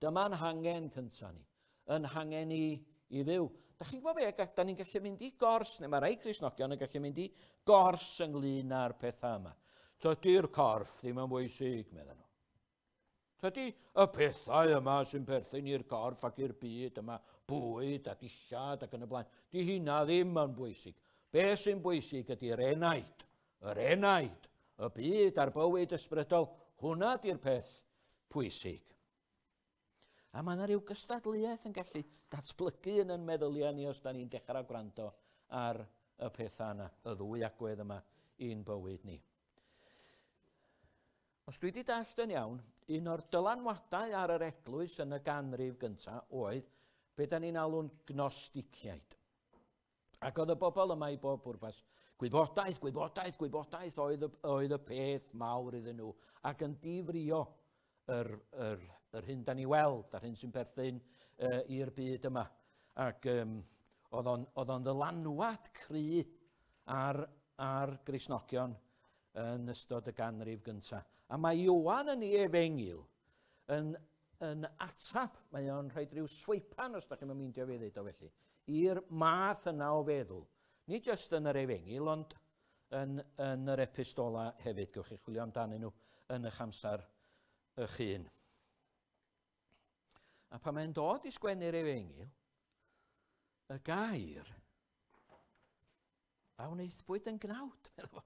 Dyma'n hangen cyntaf ni. Yn hangen i, i fyw. Da chi'n gwybod be, da ni'n gallu mynd i gors, neu mae rai Cristnogion yn gallu mynd i gors ynglyn â'r pethau yma. Tydi'r corff ddim yn bwysig, meddyn nhw. Tydi y pethau yma sy'n perthyn i'r corff ac i'r byd yma, bwyd a dillad ac yn y blaen, di hynna ddim yn bwysig. Be sy'n bwysig ydy'r enaid, yr enaid, y byd a'r bywyd ysbrydol, hwnna di'r peth pwysig. A mae yna rhyw gystadleuaeth yn gallu datblygu yn yn meddyliau ni os da ni'n dechrau gwrando ar y pethau yna, y ddwy agwedd yma i'n bywyd ni. Os dwi wedi dallt yn iawn, un o'r dylanwadau ar yr eglwys yn y ganrif gyntaf oedd be da ni'n alw'n gnosticiaid. Ac oedd y bobl yma i bob pwrpas. Gwybodaeth, gwybodaeth, gwybodaeth oedd y, oedd y peth mawr iddyn nhw. Ac yn difrio yr, yr, yr hyn da ni weld a'r hyn sy'n perthyn i'r byd yma. Ac um, oedd o'n, oedd o'n ddylanwad cry ar, ar Gristnogion yn ystod y ganrif gyntaf. A mae Ioan yn ei efengyl yn, yn atab, mae o'n rhoi rhyw sweipan, os da chi'n meindio fi ddweud o felly, i'r math yna o feddwl. Nid jyst yn yr efengyl, ond yn, yn yr epistola hefyd. Gewch chi chwilio amdanyn nhw yn eich amser eich hun. A pan mae'n dod i sgwennu'r efengyl, y gair a wnaethpwyd yn gnawd, meddwl fo.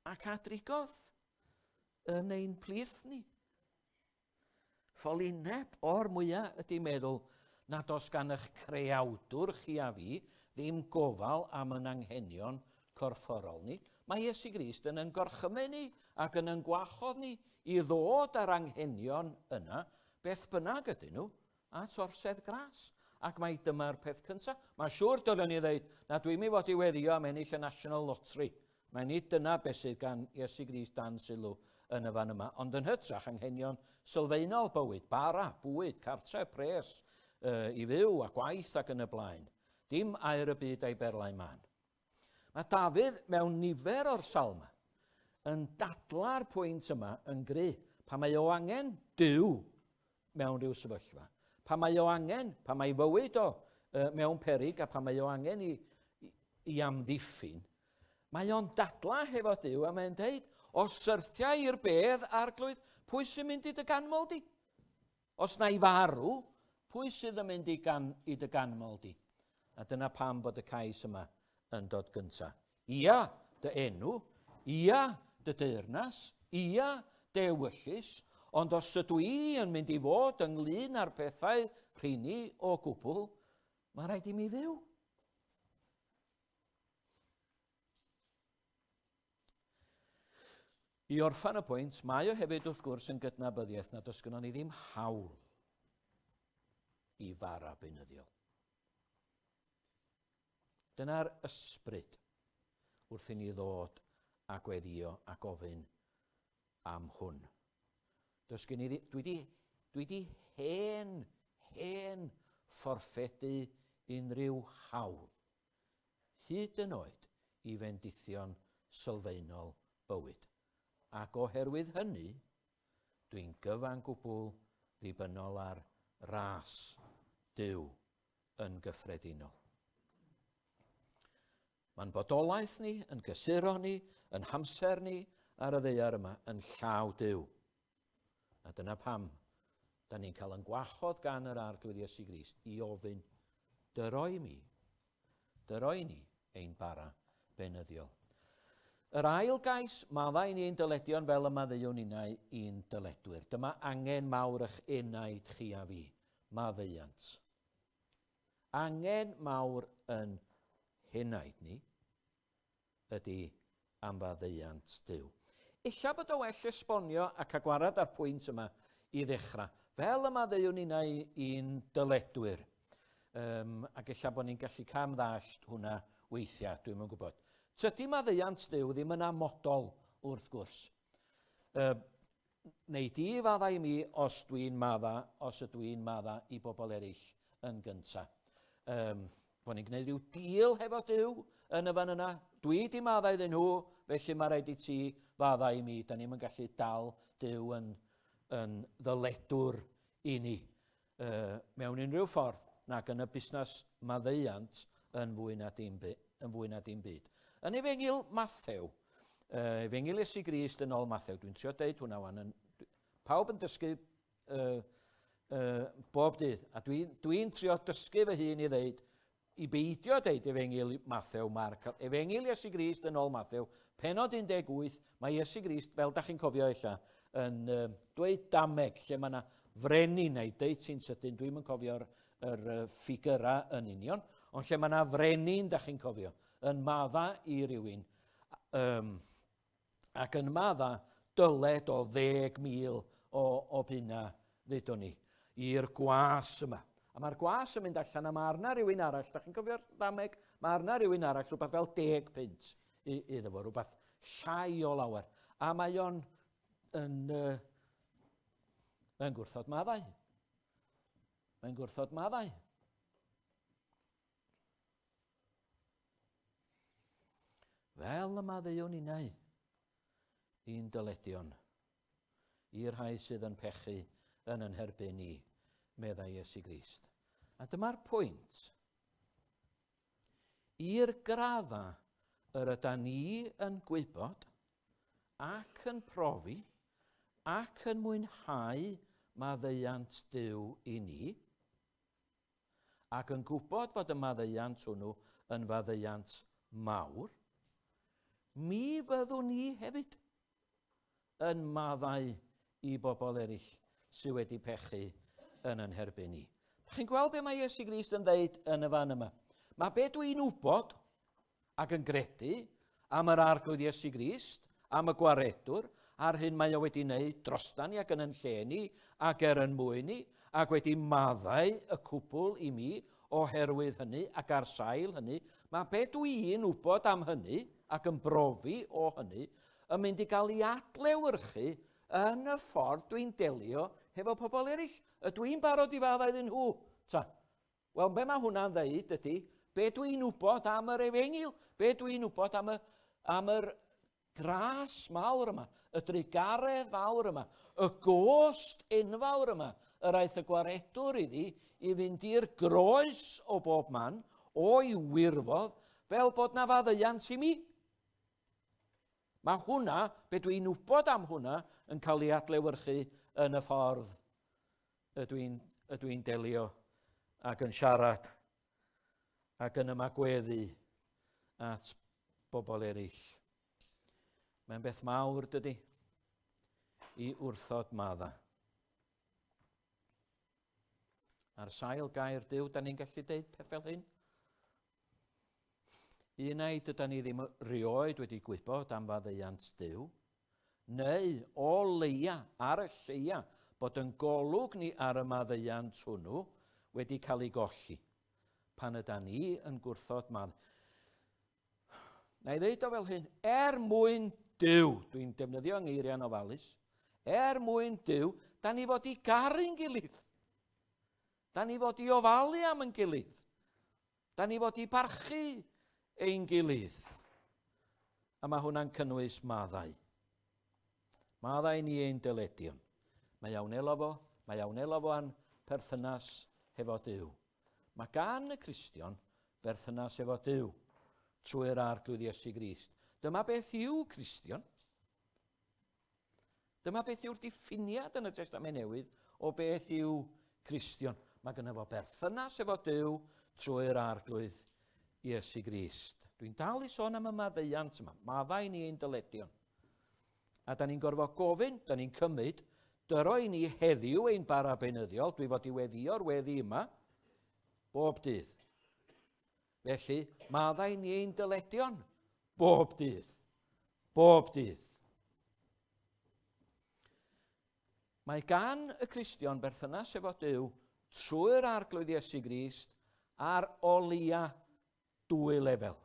Ac a drigodd yn ein plith ni. Ffolineb o'r mwyaf ydy meddwl nad oes gan eich creawdwr chi a fi ddim gofal am yn anghenion corfforol ni. Mae Iesu Grist yn yn gorchymyn ni ac yn yn gwahodd ni i ddod â'r anghenion yna, beth bynnag ydyn nhw, at orsedd gras. Ac mai dyma'r peth cyntaf. Mae'n siŵr dylen ni ddeud na dwi'n mynd fod i weddio am ennill y National Lottery. Mae nid dyna beth sydd gan Iesu Grist dan sylw yn y fan yma, ond yn hytrach anghenion sylfaenol bywyd, bara, bwyd, cartre, pres, uh, i fyw a gwaith ac yn y blaen. Dim air y byd a'i berlau man. Mae Dafydd mewn nifer o'r salma yn dadla'r pwynt yma yn gry. Pan mae o angen Duw mewn rhyw sefyllfa, pan mae o angen, pan mae fywyd o uh, mewn perig a pan mae o angen i, i, i amddiffyn, mae o'n dadla hefo Duw a mae'n deud, os syrthiau i'r bedd, arglwydd, pwy sy'n mynd i dy ganmol di? Os na i farw, pwy sydd yn mynd i, gan, i dy ganmol di? A dyna pam bod y cais yma yn dod gyntaf. Ia, dy enw, ia, dy deyrnas, ia, dewyllys, ond os ydw i yn mynd i fod ynglyn â'r pethau rheini o gwbl, mae rhaid i mi fyw. I orffan y pwynt, mae o hefyd wrth gwrs yn gydnabyddiaeth nad oes gynnon ni ddim hawl i fara beunyddiol. Dyna'r ysbryd wrth i ni ddod a gweddio a gofyn am hwn. Does gen i dwi wedi, dwi wedi hen, hen fforffedu unrhyw hawl, hyd yn oed i fendithion sylfaenol bywyd. Ac oherwydd hynny, dwi'n gyfan gwbl ddibynnol ar ras Duw yn gyffredinol. Mae'n bodolaeth ni, yn gysuro ni, yn hamser ni ar y ddaear yma, yn llaw Duw. A dyna pam da ni'n cael yn gwahodd gan yr Arglwydd Iesu Grist i ofyn, dyroi mi, dyroi ni ein bara beunyddiol. Yr ail gais, maddau ni ein dyledion fel y maddeuwn ninnau i'n dyledwyr. Dyma angen mawr eich enaid chi a fi, maddeuant. Angen mawr yn henaid ni ydy am faddeuant Duw. Ella bod o well esbonio ac a gwarad ar pwynt yma i ddechrau. Fel y maddeuwn ninnau i'n dyledwyr. Ac ella bod ni'n gallu cam ddallt hwnna weithiau, dwi'm yn gwybod. Tydi maddeuant Duw ddim yn amodol wrth gwrs. Neu di faddau i mi os dwi'n madda, os ydw i'n madda i bobl eraill yn gynta. Bod ni'n gwneud rhyw deal hefo Duw yn y fan yna. Dwi di madda iddyn nhw, felly mae rhaid i ti fadda i mi. Da ni'm yn gallu dal Duw yn, yn ddyledwr i ni mewn unrhyw ffordd, nag yn y busnes maddeuant yn fwy na dim, yn fwy na dim byd. Yn Efengyl Mathew, Efengyl Iesu Grist yn ôl Mathew, dwi'n trio deud hwnna wan, yn, pawb yn dysgu bob dydd, a dwi'n dwi trio dysgu fy hun i ddeud, i beidio deud Efengyl Mathew, Marc, Efengyl Iesu Grist yn ôl Mathew, penod 18, mae Iesu Grist, fel da chi'n cofio ella, yn dweud dameg, lle mae yna frenin, neu deud ti'n sydyn, dwi'n yn cofio'r yr, ffigurau yn union, ond lle mae yna frenin, da chi'n cofio, yn madda i rywun, ac yn madda dyled o 10,000 o, o bunna, ddudwn ni, i'r gwas yma. A mae'r gwas yn mynd allan a mae arna rhywun arall, da chi'n cofio'r ddameg? Mae arna rhywun arall rhywbeth fel 10 punt iddo fo, rhywbeth llai o lawer. A mae o'n yn, mae'n gwrthod maddau. Mae'n gwrthod maddau. Fel y maddeuwn ninnau i'n dyledion, i'r rhai sydd yn pechu yn yn herbyn ni, meddai Iesu Grist. A dyma'r pwynt. I'r gradda yr yda ni yn gwybod ac yn profi ac yn mwynhau maddeuant Duw i ni, ac yn gwybod fod y maddeuant hwnnw yn faddeuant mawr, mi fyddwn ni hefyd yn maddau i bobl eraill sydd wedi pechu yn yn herbyn ni. Dach chi'n gweld be mae Iesu Grist yn dweud yn y fan yma? Mae be dwi'n wybod ac yn gredu am yr Arglwydd Iesu Grist, am y gwaredwr, a'r hyn mae o wedi wneud drostan ni ac yn yn lle ni ac er yn mwyn ni, ac wedi maddau y cwbl i mi oherwydd hynny ac ar sail hynny, mae be dwi'n wybod am hynny ac yn brofi o hynny yn mynd i gael ei adlewyrchu yn y ffordd dwi'n delio hefo pobl eraill. Ydw i'n barod i faddau iddyn nhw? Ta. Wel, be mae hwnna'n dweud ydy, be dwi'n wybod am yr efengyl, be dwi'n wybod am y, am yr gras mawr yma, y drugaredd fawr yma, y gost enfawr yma, yr aeth y gwaredwr iddi i fynd i'r groes o bob man, o'i wirfodd, fel bod na faddeuant i mi. Mae hwnna, be dwi'n wybod am hwnna, yn cael ei adlewyrchu yn y ffordd ydw i'n ydw i'n delio ac yn siarad ac yn ymagweddu at bobl eraill. Mae'n beth mawr, dydy? i wrthod madda. Ar sail gair Duw, da ni'n gallu deud peth fel hyn? Un ai dyda ni ddim rioed wedi gwybod am faddeuant Duw, neu o leia, ar y lleia, bod yn golwg ni ar y maddeuant hwnnw wedi cael ei golli. Pan yda ni yn gwrthod madd. Na i ddeud o fel hyn, er mwyn Duw, dwi'n defnyddio ngeiriau'n ofalus, er mwyn Duw, da ni fod i garu'n gilydd. Da ni fod i ofalu am yn gilydd. Da ni fod i barchu ein gilydd. A mae hwnna'n cynnwys maddau. Maddau ni ein dyledion. Mae iawn elo fo, mae iawn elo fo a'n perthynas hefo Duw. Mae gan y Cristion berthynas efo Duw trwy'r Arglwydd Iesu Grist. Dyma beth yw Cristion. Dyma beth yw'r diffiniad yn y Testament Newydd o beth yw Cristion. Mae gynno fo berthynas efo Duw trwy'r Arglwydd Iesu Grist. Dwi'n dal i sôn am y maddeuant yma. Maddau ni ein dyledion. A da ni'n gorfod gofyn, da ni'n cymryd, dyro i ni heddiw ein bara beunyddiol, dwi fod i weddïo'r weddi yma, bob dydd. Felly, maddau ni ein dyledion, bob dydd. Bob dydd. Mae gan y Cristion berthynas efo Duw trwy'r Arglwydd Iesu Grist ar o leia dwy lefel.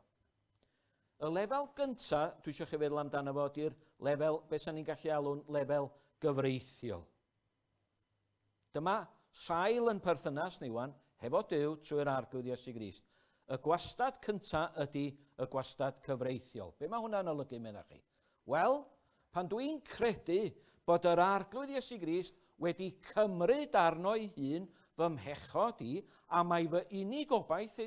Y lefel gyntaf, dwi eisiau chi feddwl amdano fo, ydy'r lefel, beth sy'n ni'n gallu alw'n lefel gyfreithiol. Dyma sail yn perthynas ni wan, hefo Duw trwy'r Arglwydd Iesu Grist. Y gwastad cyntaf ydy y gwastad cyfreithiol. Be mae hwnna'n olygu, meddach chi? Wel, pan dwi'n credu bod yr Arglwydd Iesu Grist wedi cymryd arno ei hun fy mhechod i, a mae fy unig gobaith,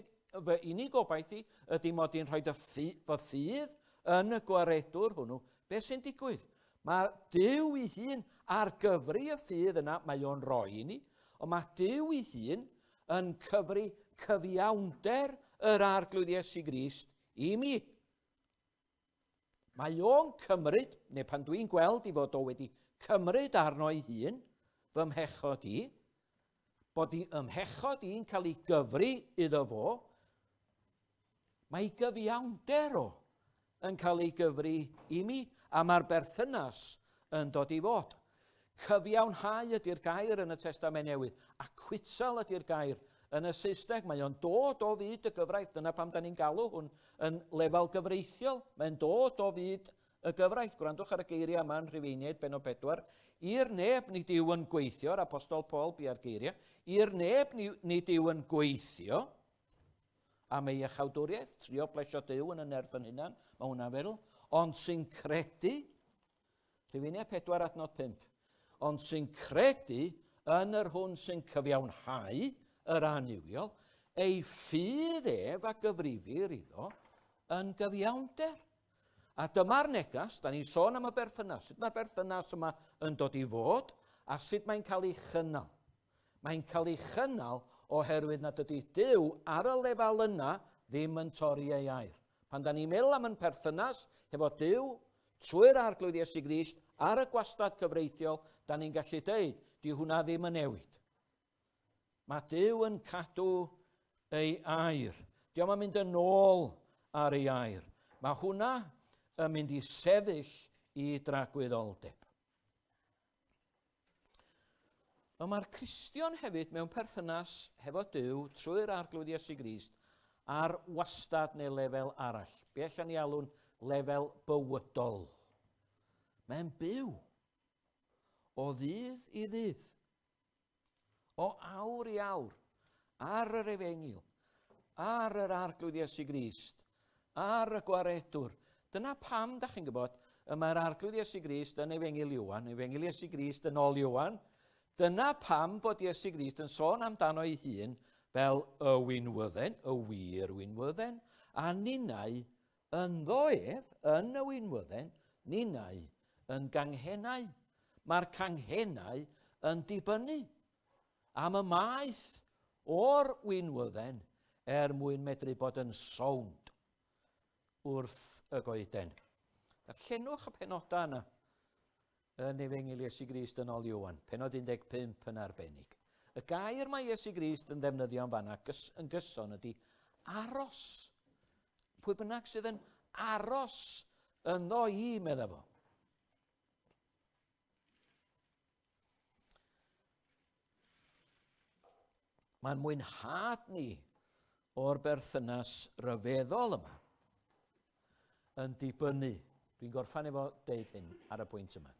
fy unig gobaith i ydy mod i'n rhoi fy ffydd yn y gwaredwr hwnnw, beth sy'n digwydd? Mae Duw ei hun ar gyfri y ffydd yna, mae o'n rhoi i ni, ond mae Duw ei hun yn cyfri cyfiawnder yr Arglwydd Iesu Grist i mi. Mae o'n cymryd, neu pan dwi'n gweld i fod o wedi cymryd arno ei hun, fy mhechod i, bod i ymhechod i'n cael ei gyfri iddo fo, mae gyfiawnder o yn cael ei gyfri i mi, a mae'r berthynas yn dod i fod. Cyfiawnhau ydy'r gair yn y Testament Newydd, acquittal ydy'r gair yn y Saesneg. Mae o'n dod o fyd y gyfraith, dyna pam da ni'n galw hwn yn lefel gyfreithiol. Mae'n dod o fyd y gyfraith. Gwrandwch ar y geiriau yma yn Rhufeiniaid, bennod 4. I'r neb nid yw yn gweithio, yr Apostol Paul bia'r geiriau, i'r neb nid yw yn gweithio am ei iachawdwriaeth, trio plesio Duw yn y nerth yn hunan, mae hwnna'n feddwl, ond sy'n credu, Rhufeiniaid 4 adnod 5, ond sy'n credu yn yr hwn sy'n cyfiawnhau yr annuwiol, ei ffydd ef a gyfrifir iddo yn gyfiawnder. A dyma'r negas, da ni'n sôn am y berthynas, sut mae'r berthynas yma yn dod i fod, a sut mae'n cael ei chynnal. Mae'n cael ei chynnal oherwydd nad ydy Duw ar y lefel yna ddim yn torri ei air. Pan da ni'n meddwl am yn perthynas hefo Duw trwy'r Arglwydd Iesu Grist ar y gwastad cyfreithiol, da ni'n gallu deud, di hwnna ddim yn newid. Mae Duw yn cadw ei air. Dio'm yn mynd yn ôl ar ei air. Mae hwnna yn mynd i sefyll i dragwyddoldeb. Ond mae'r Cristion hefyd mewn perthynas hefo Duw trwy'r Arglwydd Iesu Grist ar wastad neu lefel arall. Be allan ni alw'n lefel bywydol. Mae'n byw o ddydd i ddydd, o awr i awr, ar yr Efengyl, ar yr Arglwydd Iesu Grist, ar y Gwaredwr. Dyna pam, da chi'n gwybod, y mae'r Arglwydd Iesu Grist yn Efengyl Ioan, Efengyl Iesu Grist yn ôl Ioan. Dyna pam bod Iesu Grist yn sôn amdano ei hun fel y winwydden, y wir winwydden, a ninnau ynddo ef, yn y winwydden, ninnau yn ganghennau. Mae'r canghennau yn dibynnu am y maeth o'r winwydden er mwyn medru bod yn sownd wrth y goeden. Darllenwch y penodau yna. yn Efengyl Iesu Grist yn ôl Ioan, penod 15 yn arbennig. Y gair mae Iesu Grist yn ddefnyddio yn fanna yn gyson ydy aros. Pwy bynnag sydd yn aros ynddo i, medda fo. Mae'n mwynhad ni o'r berthynas ryfeddol yma yn dibynnu, dwi'n gorffan efo deud hyn ar y pwynt yma,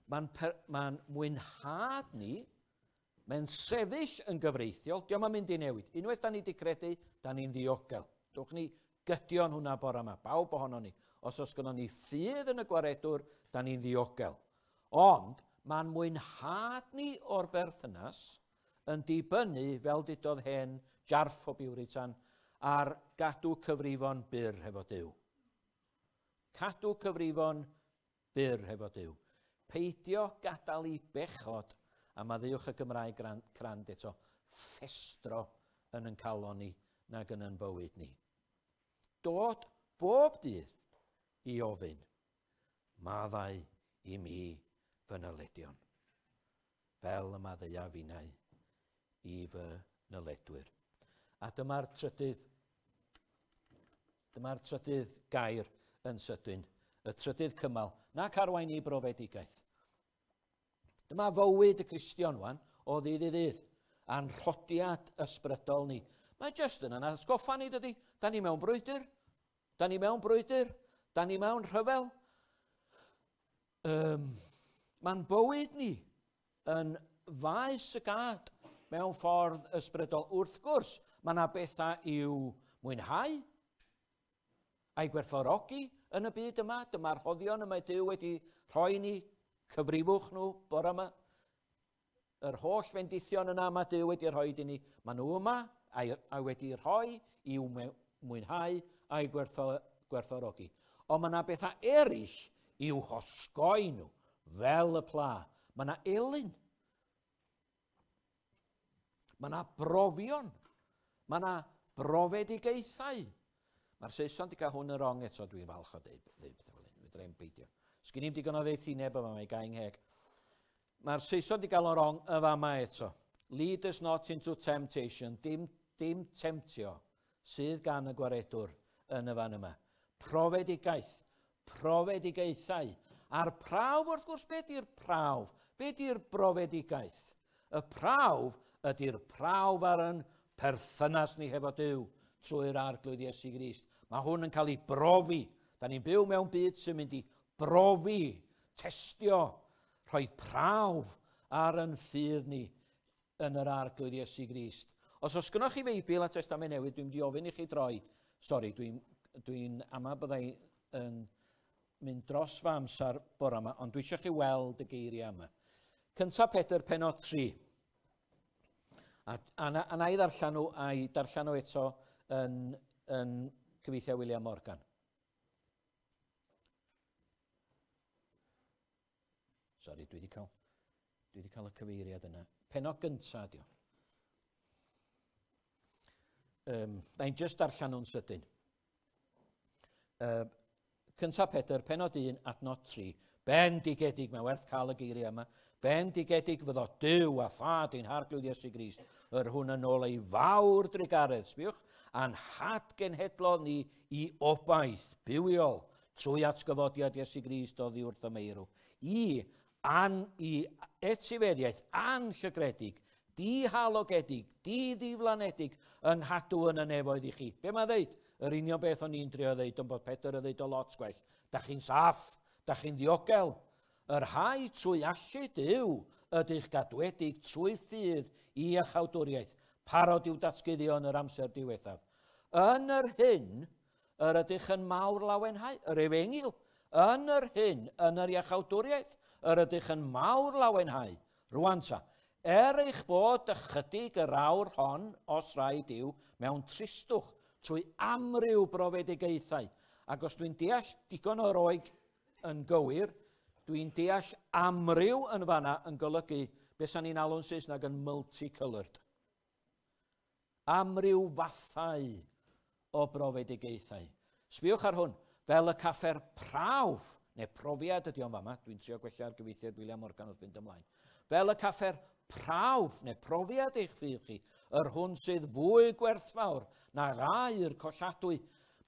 mae'n ma mwynhad ni, mae'n sefyll yn gyfreithiol, diolch yn mynd i newid. Unwaith da ni wedi credu, da ni'n ddiogel. Dwch ni gydion hwnna bore yma, bawb ohono ni. Os oes gynnon ni ffydd yn y gwaredwr, da ni'n ddiogel. Ond mae'n mwynhad ni o'r berthynas yn dibynnu, fel dudodd hen Jarff o Biwritan, ar gadw cyfrifon byr hefo Duw. Cadw cyfrifon byr hefo Duw. Peidio gadael i bechod, a maddeuwch y Gymraeg crand eto, ffestro yn yn calon ni nag yn yn bywyd ni. Dod bob dydd i ofyn, maddau i mi fy nyledion, fel y maddeuaf finnau i fy nyledwyr. A dyma'r trydydd gair yn sydyn, y trydydd cymal, nac arwain i brofedigaeth. Dyma fywyd y Cristion wan, o ddydd i ddydd, a'n rhodiad ysbrydol ni. Mae jyst yn atgoffa ni, dydy. Da ni mewn brwydr, da ni mewn brwydr, da ni mewn rhyfel. Mae'n bywyd ni yn faes y gad mewn ffordd ysbrydol. Wrth gwrs, mae yna bethau i'w mwynhau a'i gwerthfawrogi yn y byd yma. Dyma'r rhoddion y mae Duw wedi rhoi ni, cyfrifwch nhw bore yma. Yr holl fendithion yna mae Duw wedi rhoi i ni, maen nhw yma a wedi rhoi i'w mwynhau a'i gwerthfawrogi. Ond mae yna bethau eraill i'w hosgoi nhw, fel y pla. Mae yna elyn. Mae yna brofion. Mae yna brofedigaethau. Mae'r Saeson wedi cael hwn yn wrong eto, dwi'n falch o deud pethau fel hyn. Fedra i'm beidio. Sgyn i'm digon o ddeithineb yma, mae gael ngheg. Mae'r Saeson wedi cael o'n wrong y fama eto. Lead us not into temptation. Dim temptio sydd gan y gwaredwr yn y fan yma. Profedigaeth, profedigaethau. A'r prawf, wrth gwrs, be di'r prawf? Be di'r brofedigaeth? Y prawf ydy'r prawf ar yn perthynas ni hefo Duw trwy'r Arglwydd Iesu Grist. Mae hwn yn cael ei brofi. Da ni'n byw mewn byd sy'n mynd i brofi, testio, rhoi prawf ar yn ffydd ni yn yr Arglwydd Iesu Grist. Os oes gynnoch chi Feibl a Testament Newydd, dwi'n mynd i ofyn i chi droi. Sori, dwi'n ama byddai yn mynd dros fy amser bore yma, ond dwi eisiau chi weld y geiriau yma. 1 Pedr penod 3. A na i ddarllen nhw, a'i darllen nhw eto yn cyfieithiad William Morgan. Sori, dwi wedi cael y cyfeiriad yna. Penod gyntaf ydi o. Na i'n jyst darllen nhw'n sydyn. 1 Pedr, penod 1, adnod 3. Bendigedig, mae werth cael y geiriau yma. Bendigedig fyddo Duw a Thad ein Harglwydd Iesu Grist, yr hwn yn ôl ei fawr drugaredd, sbiwch, a'n hadgenhedlodd ni i obaith bywiol trwy atgyfodiad Iesu Grist oddi wrth y meirw. I etifeddiaeth anllygredig, dihalogedig, diddiflanedig, yng nghadw yn y nefoedd i chi. Be mae'n ddeud? Yr union beth o'n i'n drio ddeud, ond bod Pedr yn ddeud o lot gwell. Da chi'n saff, da chi'n ddiogel. Yr rhai trwy allu Duw ydych gadwedig trwy ffydd i iachawdwriaeth, parod i'w datguddio yn yr amser diwethaf. Yn yr hyn yr ydych yn mawr lawenhau, yr efengyl, yn yr hyn, yn yr iachawdwriaeth, yr ydych yn mawr lawenhau. Rwan ta, er eich bod ychydig yr awr hon, os rhaid yw, mewn tristwch, trwy amryw brofedigaethau. Ac os dwi'n deall digon o'r oeg yn gywir, dwi'n deall amryw yn fanna yn golygu beth sa'n ni'n alw'n Saesneg yn multicoloured. Amryw fathau o brofedigaethau. Sbiwch ar hwn, fel y caffer prawf Neu profiad ydy o'n fama, dwi'n trio gwella'r gyfeithiad William Morgan wrth fynd ymlaen. Fel y caffer prawf neu profiad eich ffydd chi, yr hwn sydd fwy gwerthfawr na'r aur colladwy,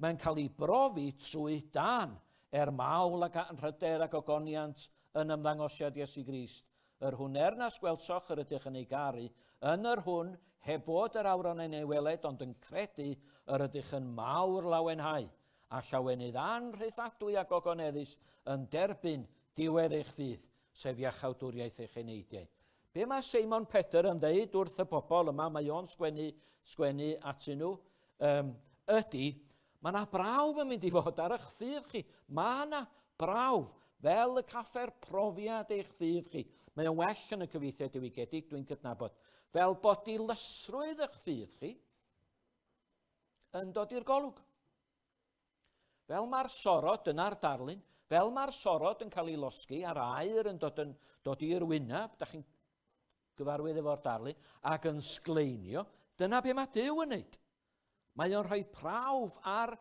mae'n cael ei brofi trwy dan, er mawl ac anrhydedd ac ogoniant yn ymddangosiad Iesu Grist, yr hwn er nas gwelsoch yr ydych yn ei garu, yn yr hwn, heb fod yr awron yn ei weled, ond yn credu yr ydych yn mawr lawenhau, a llawenydd anrhythadwy ac ogoneddus yn derbyn diwedd eich ffydd, sef iachawdwriaeth eich eneidiau. Be mae Seimon Pedr yn dweud wrth y bobl yma, mae o'n sgwennu, sgwennu atyn nhw, um, ydy, mae yna brawf yn mynd i fod ar eich ffydd chi. Mae yna brawf, fel y caffer profiad eich ffydd chi. Mae o'n well yn y cyfieithiad diwygiedig, dwi'n cydnabod. Fel bod dilysrwydd eich ffydd chi yn dod i'r golwg. Fel mae'r sorod, dyna'r darlun, fel mae'r sorod yn cael ei losgi a'r aer yn dod, yn, dod i'r wyneb, da chi'n gyfarwydd efo'r darlun, ac yn sgleinio, dyna be mae Duw yn neud. Mae o'n rhoi prawf ar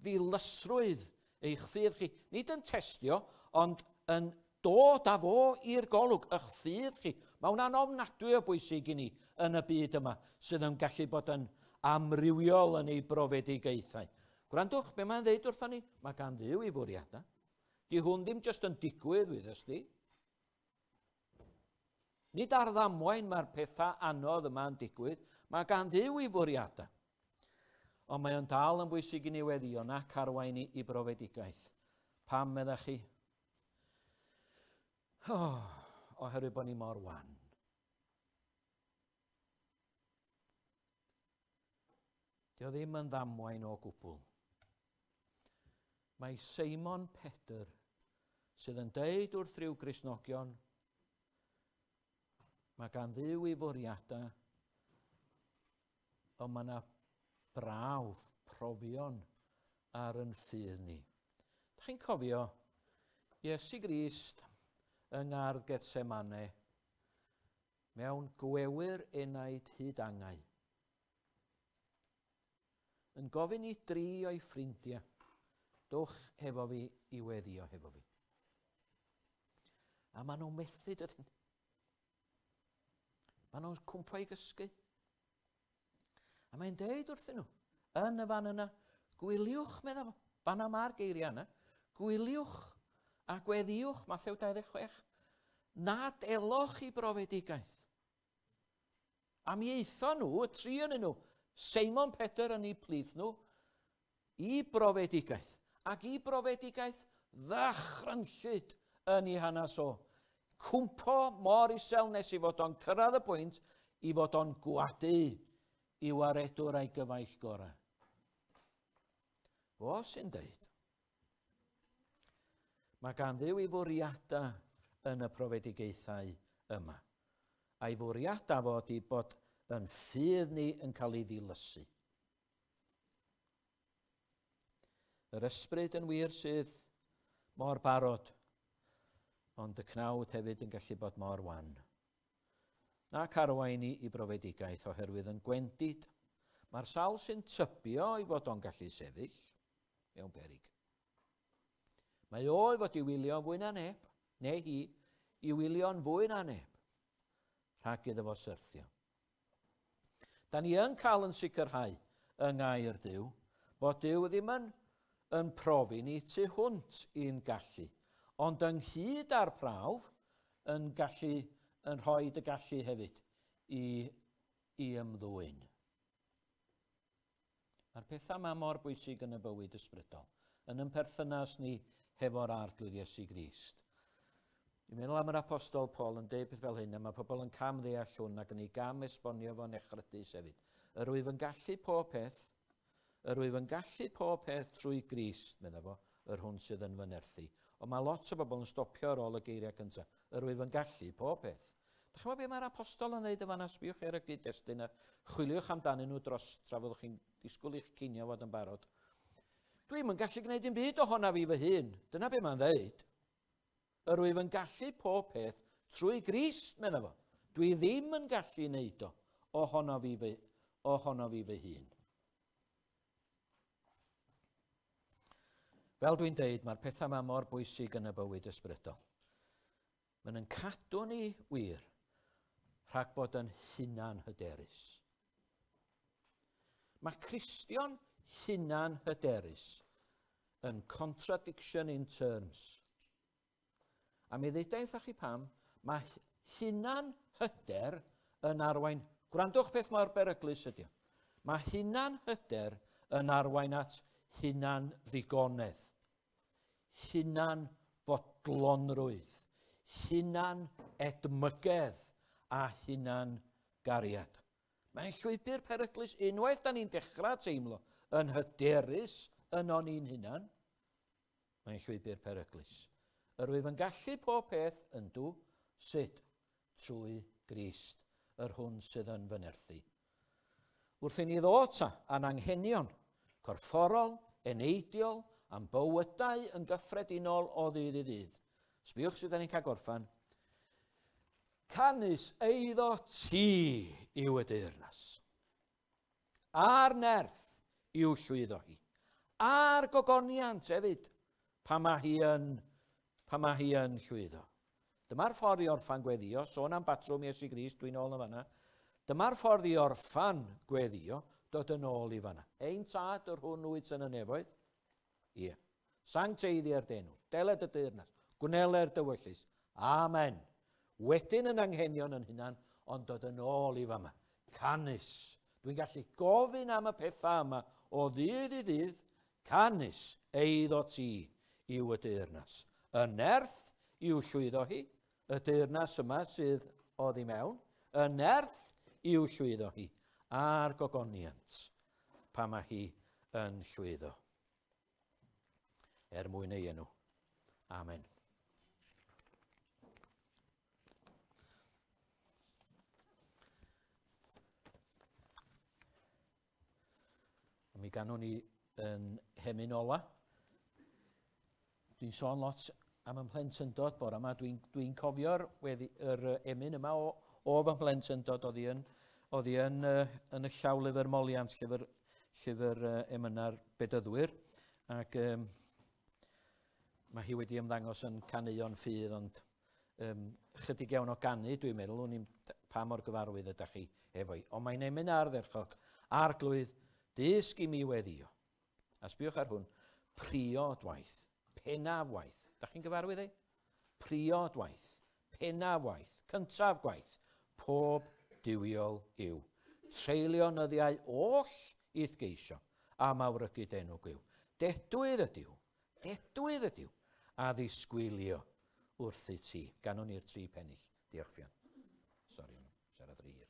ddilysrwydd eich ffydd chi. Nid yn testio, ond yn dod â fo i'r golwg, eich ffydd chi. Mae hwnna'n ofnadwy o bwysig i ni yn y byd yma, sydd yn gallu bod yn amrywiol yn ei brofedigaethau. Gwrandwch, be mae'n dweud wrthon ni? Mae gan Dduw i fwriadau. Di hwn ddim jyst yn digwydd, wyddys di. Nid ar ddamwain mae'r pethau anodd yma'n digwydd, mae gan Dduw i fwriadau. Ond mae o'n dal yn bwysig i ni weddio nac arwain i, i brofedigaeth. Pam meddach chi? Oh, oherwydd bod ni mor wan. Dio ddim yn ddamwain o gwbl. Mae Seimon Pedr sydd yn deud wrth ryw Gristnogion, mae gan Dduw i fwriadau, ond mae yna brawf, profion ar yn ffydd ni. Dych chi'n cofio Iesu Grist yng ngardd Gethsemane mewn gwewyr enaid hyd angau. Yn gofyn i dri o'i ffrindiau, dwch hefo fi i weddio hefo fi. A maen nhw'n methu dydyn. Maen nhw'n cwmpo i gysgu. A mae'n deud wrthyn nhw, yn y fan yna, gwyliwch, medda fo, fanna mae'r geiriau yna, gwyliwch a gweddiwch, Mathew 26, nad eloch i brofedigaeth. A mi aethon nhw, y tri yn nhw, Seimon Pedr yn eu plith nhw, i brofedigaeth. Ac i brofedigaeth ddychrynllyd yn ei hanes o. Cwmpo mor isel nes i fod o'n cyrraedd y pwynt i fod o'n gwadu i waredwr a'i gyfaill gorau. Fo sy'n deud. Mae gan Dduw i fwriadau yn y profedigaethau yma. A'i fwriadau fo ydy bod yn ffydd ni yn cael ei ddilysu. Yr ysbryd yn wir sydd mor barod, ond y cnawd hefyd yn gallu bod mor wan. Nac arwain ni i brofedigaeth oherwydd yn gwendid. Mae'r sawl sy'n tybio i fod o'n gallu sefyll mewn perig. Mae o i fod i wylio fwy na neb, neu hi, i wylio'n fwy na neb, rhag iddo fo syrthio. Da ni yn cael yn sicrhau yng ngair Duw bod Duw ddim yn, yn profi ni tu hwnt i'n gallu, ond ynghyd â'r prawf yn gallu yn rhoi dy gallu hefyd i, i ymddwyn. Mae'r pethau yma mor bwysig yn y bywyd ysbrydol, yn yn perthynas ni hefo'r Arglwydd Iesu Grist. Dwi'n meddwl am yr apostol Paul yn deud peth fel hyn, a mae pobl yn cam ddeall hwn ac yn ei gam esbonio fo'n echrydus hefyd. Yr wyf yn gallu pob peth, yr wyf yn gallu pob peth trwy Grist, medda fo, yr hwn sydd yn fy nerthu. Ond mae lot o bobl yn stopio ar ôl y geiriau cyntaf. Yr wyf yn gallu pob peth. Dach chi'n gwybod beth mae'r apostol yn dweud y fanna? Sbiwch ar y gyd-destun a chwiliwch amdanyn nhw dros tra fyddwch chi'n disgwyl i'ch cinio fod yn barod. Dwi'm yn gallu gwneud dim byd ohona fi fy hun. Dyna beth mae'n dweud. Yr wyf yn gallu pob peth trwy Grist, medda fo. Dwi ddim yn gallu wneud o ohono fi fy, ohono fi fy hun. Fel dwi'n deud, mae'r pethau yma mor bwysig yn y bywyd ysbrydol. Maen yn cadw ni wir rhag bod yn hunan hyderus. Mae Cristion hunan hyderus yn contradiction in terms. A mi ddeudai wrthach chi pam, mae hunan hyder yn arwain... Gwrandwch beth mor beryglus ydy o. Mae hunan hyder yn arwain at hunan ddigonedd, hunan fodlonrwydd, hunan edmygedd a hunan gariad. Mae'n llwybr peryglus unwaith da ni'n dechrau teimlo yn hyderus ynon ni'n hunan. Mae'n llwybr peryglus. Yr wyf yn gallu pob peth yn dw, sut? Trwy Grist, yr hwn sydd yn fy nerthu. Wrth i ni ddod ta a'n anghenion corfforol, eneidiol, am bywydau yn gyffredinol o ddydd i ddydd. Sbiwch sydd ni'n cael gorffan. Canys eiddo ti yw y deyrnas. A'r nerth i'w llwyddo hi. A'r gogoniant hefyd, pan mae hi yn llwyddo. Dyma'r ffordd i orffan gweddio, sôn am batrwm Iesu Grist, dwi'n ôl yn fanna. Dyma'r ffordd i orffan gweddio, dod yn ôl i fanna. Ein tad yr hwn wyt yn y nefoedd? Ie. Sancteiddier dy enw, deled y deyrnas, gwneler dy ewyllys. Amen. Wedyn yn anghenion yn hunan, ond dod yn ôl i fama. Canys. Dwi'n gallu gofyn am y pethau yma o ddydd i ddydd. Canys eiddo ti yw y deyrnas. Y nerth i'w llwyddo hi, y deyrnas yma sydd oddi mewn, y nerth i'w llwyddo hi, a'r gogoniant pan mae hi yn llwyddo. Er mwyn ei enw. Amen. Mi ganwn ni yn hemyn ola. Dwi'n sôn lot am y mhlentyndod bore yma. Dwi'n cofio'r yr emyn yma o fy mhlentyndod. Oedd hi yn y llawlyfr moliant, llyfr emyna'r Bedyddwyr. Ac mae hi wedi ymddangos yn caneuon ffydd, ond chydig iawn o ganu, dwi'n meddwl, wn i'm pa mor gyfarwydd ydych chi efo hi. Ond mae'n emyn ardderchog. Arglwydd, dysg i mi weddio. A sbiwch ar hwn, priod waith, pennaf waith. Da chi'n gyfarwydd ei? Priod waith, pennaf waith, cyntaf gwaith, pob duwiol yw. Treulio nyddiau oll i'th geisio, a mawrygu d'enw gwiw. Dedwydd ydyw, a ddisgwylio wrth i ti. Ganwn ni'r tri pennill. Diolch, Ffion. Sori, siarad rhy hir.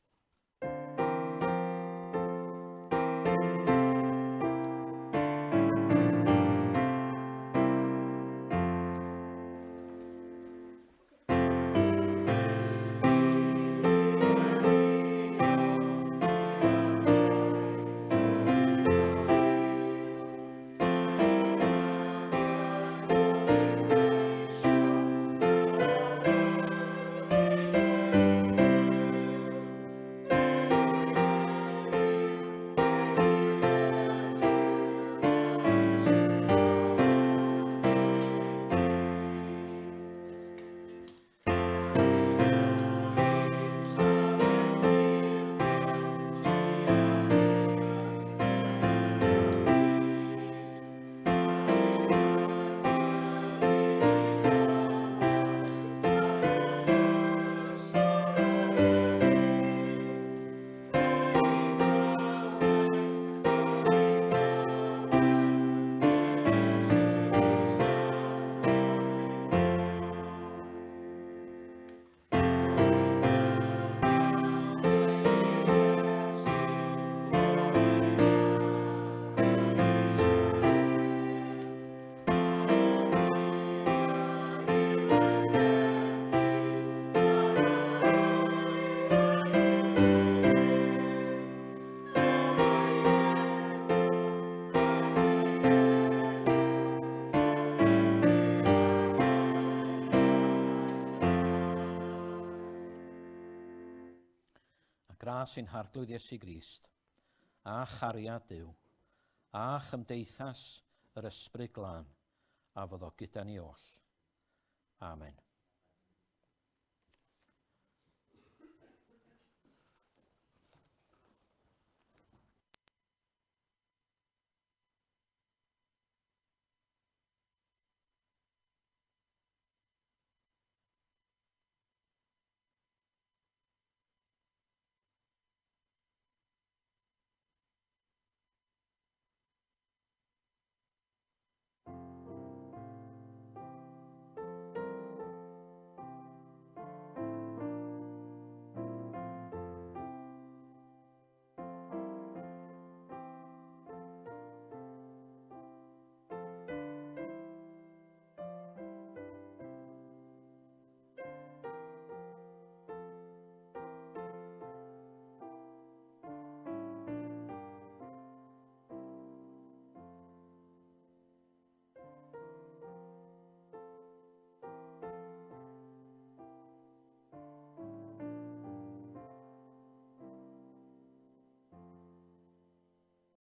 Gras i'n harglwydd Iesu Grist, a chariad Duw, a chymdeithas yr Ysbryd Glân, A fyddo gyda ni oll. Amen.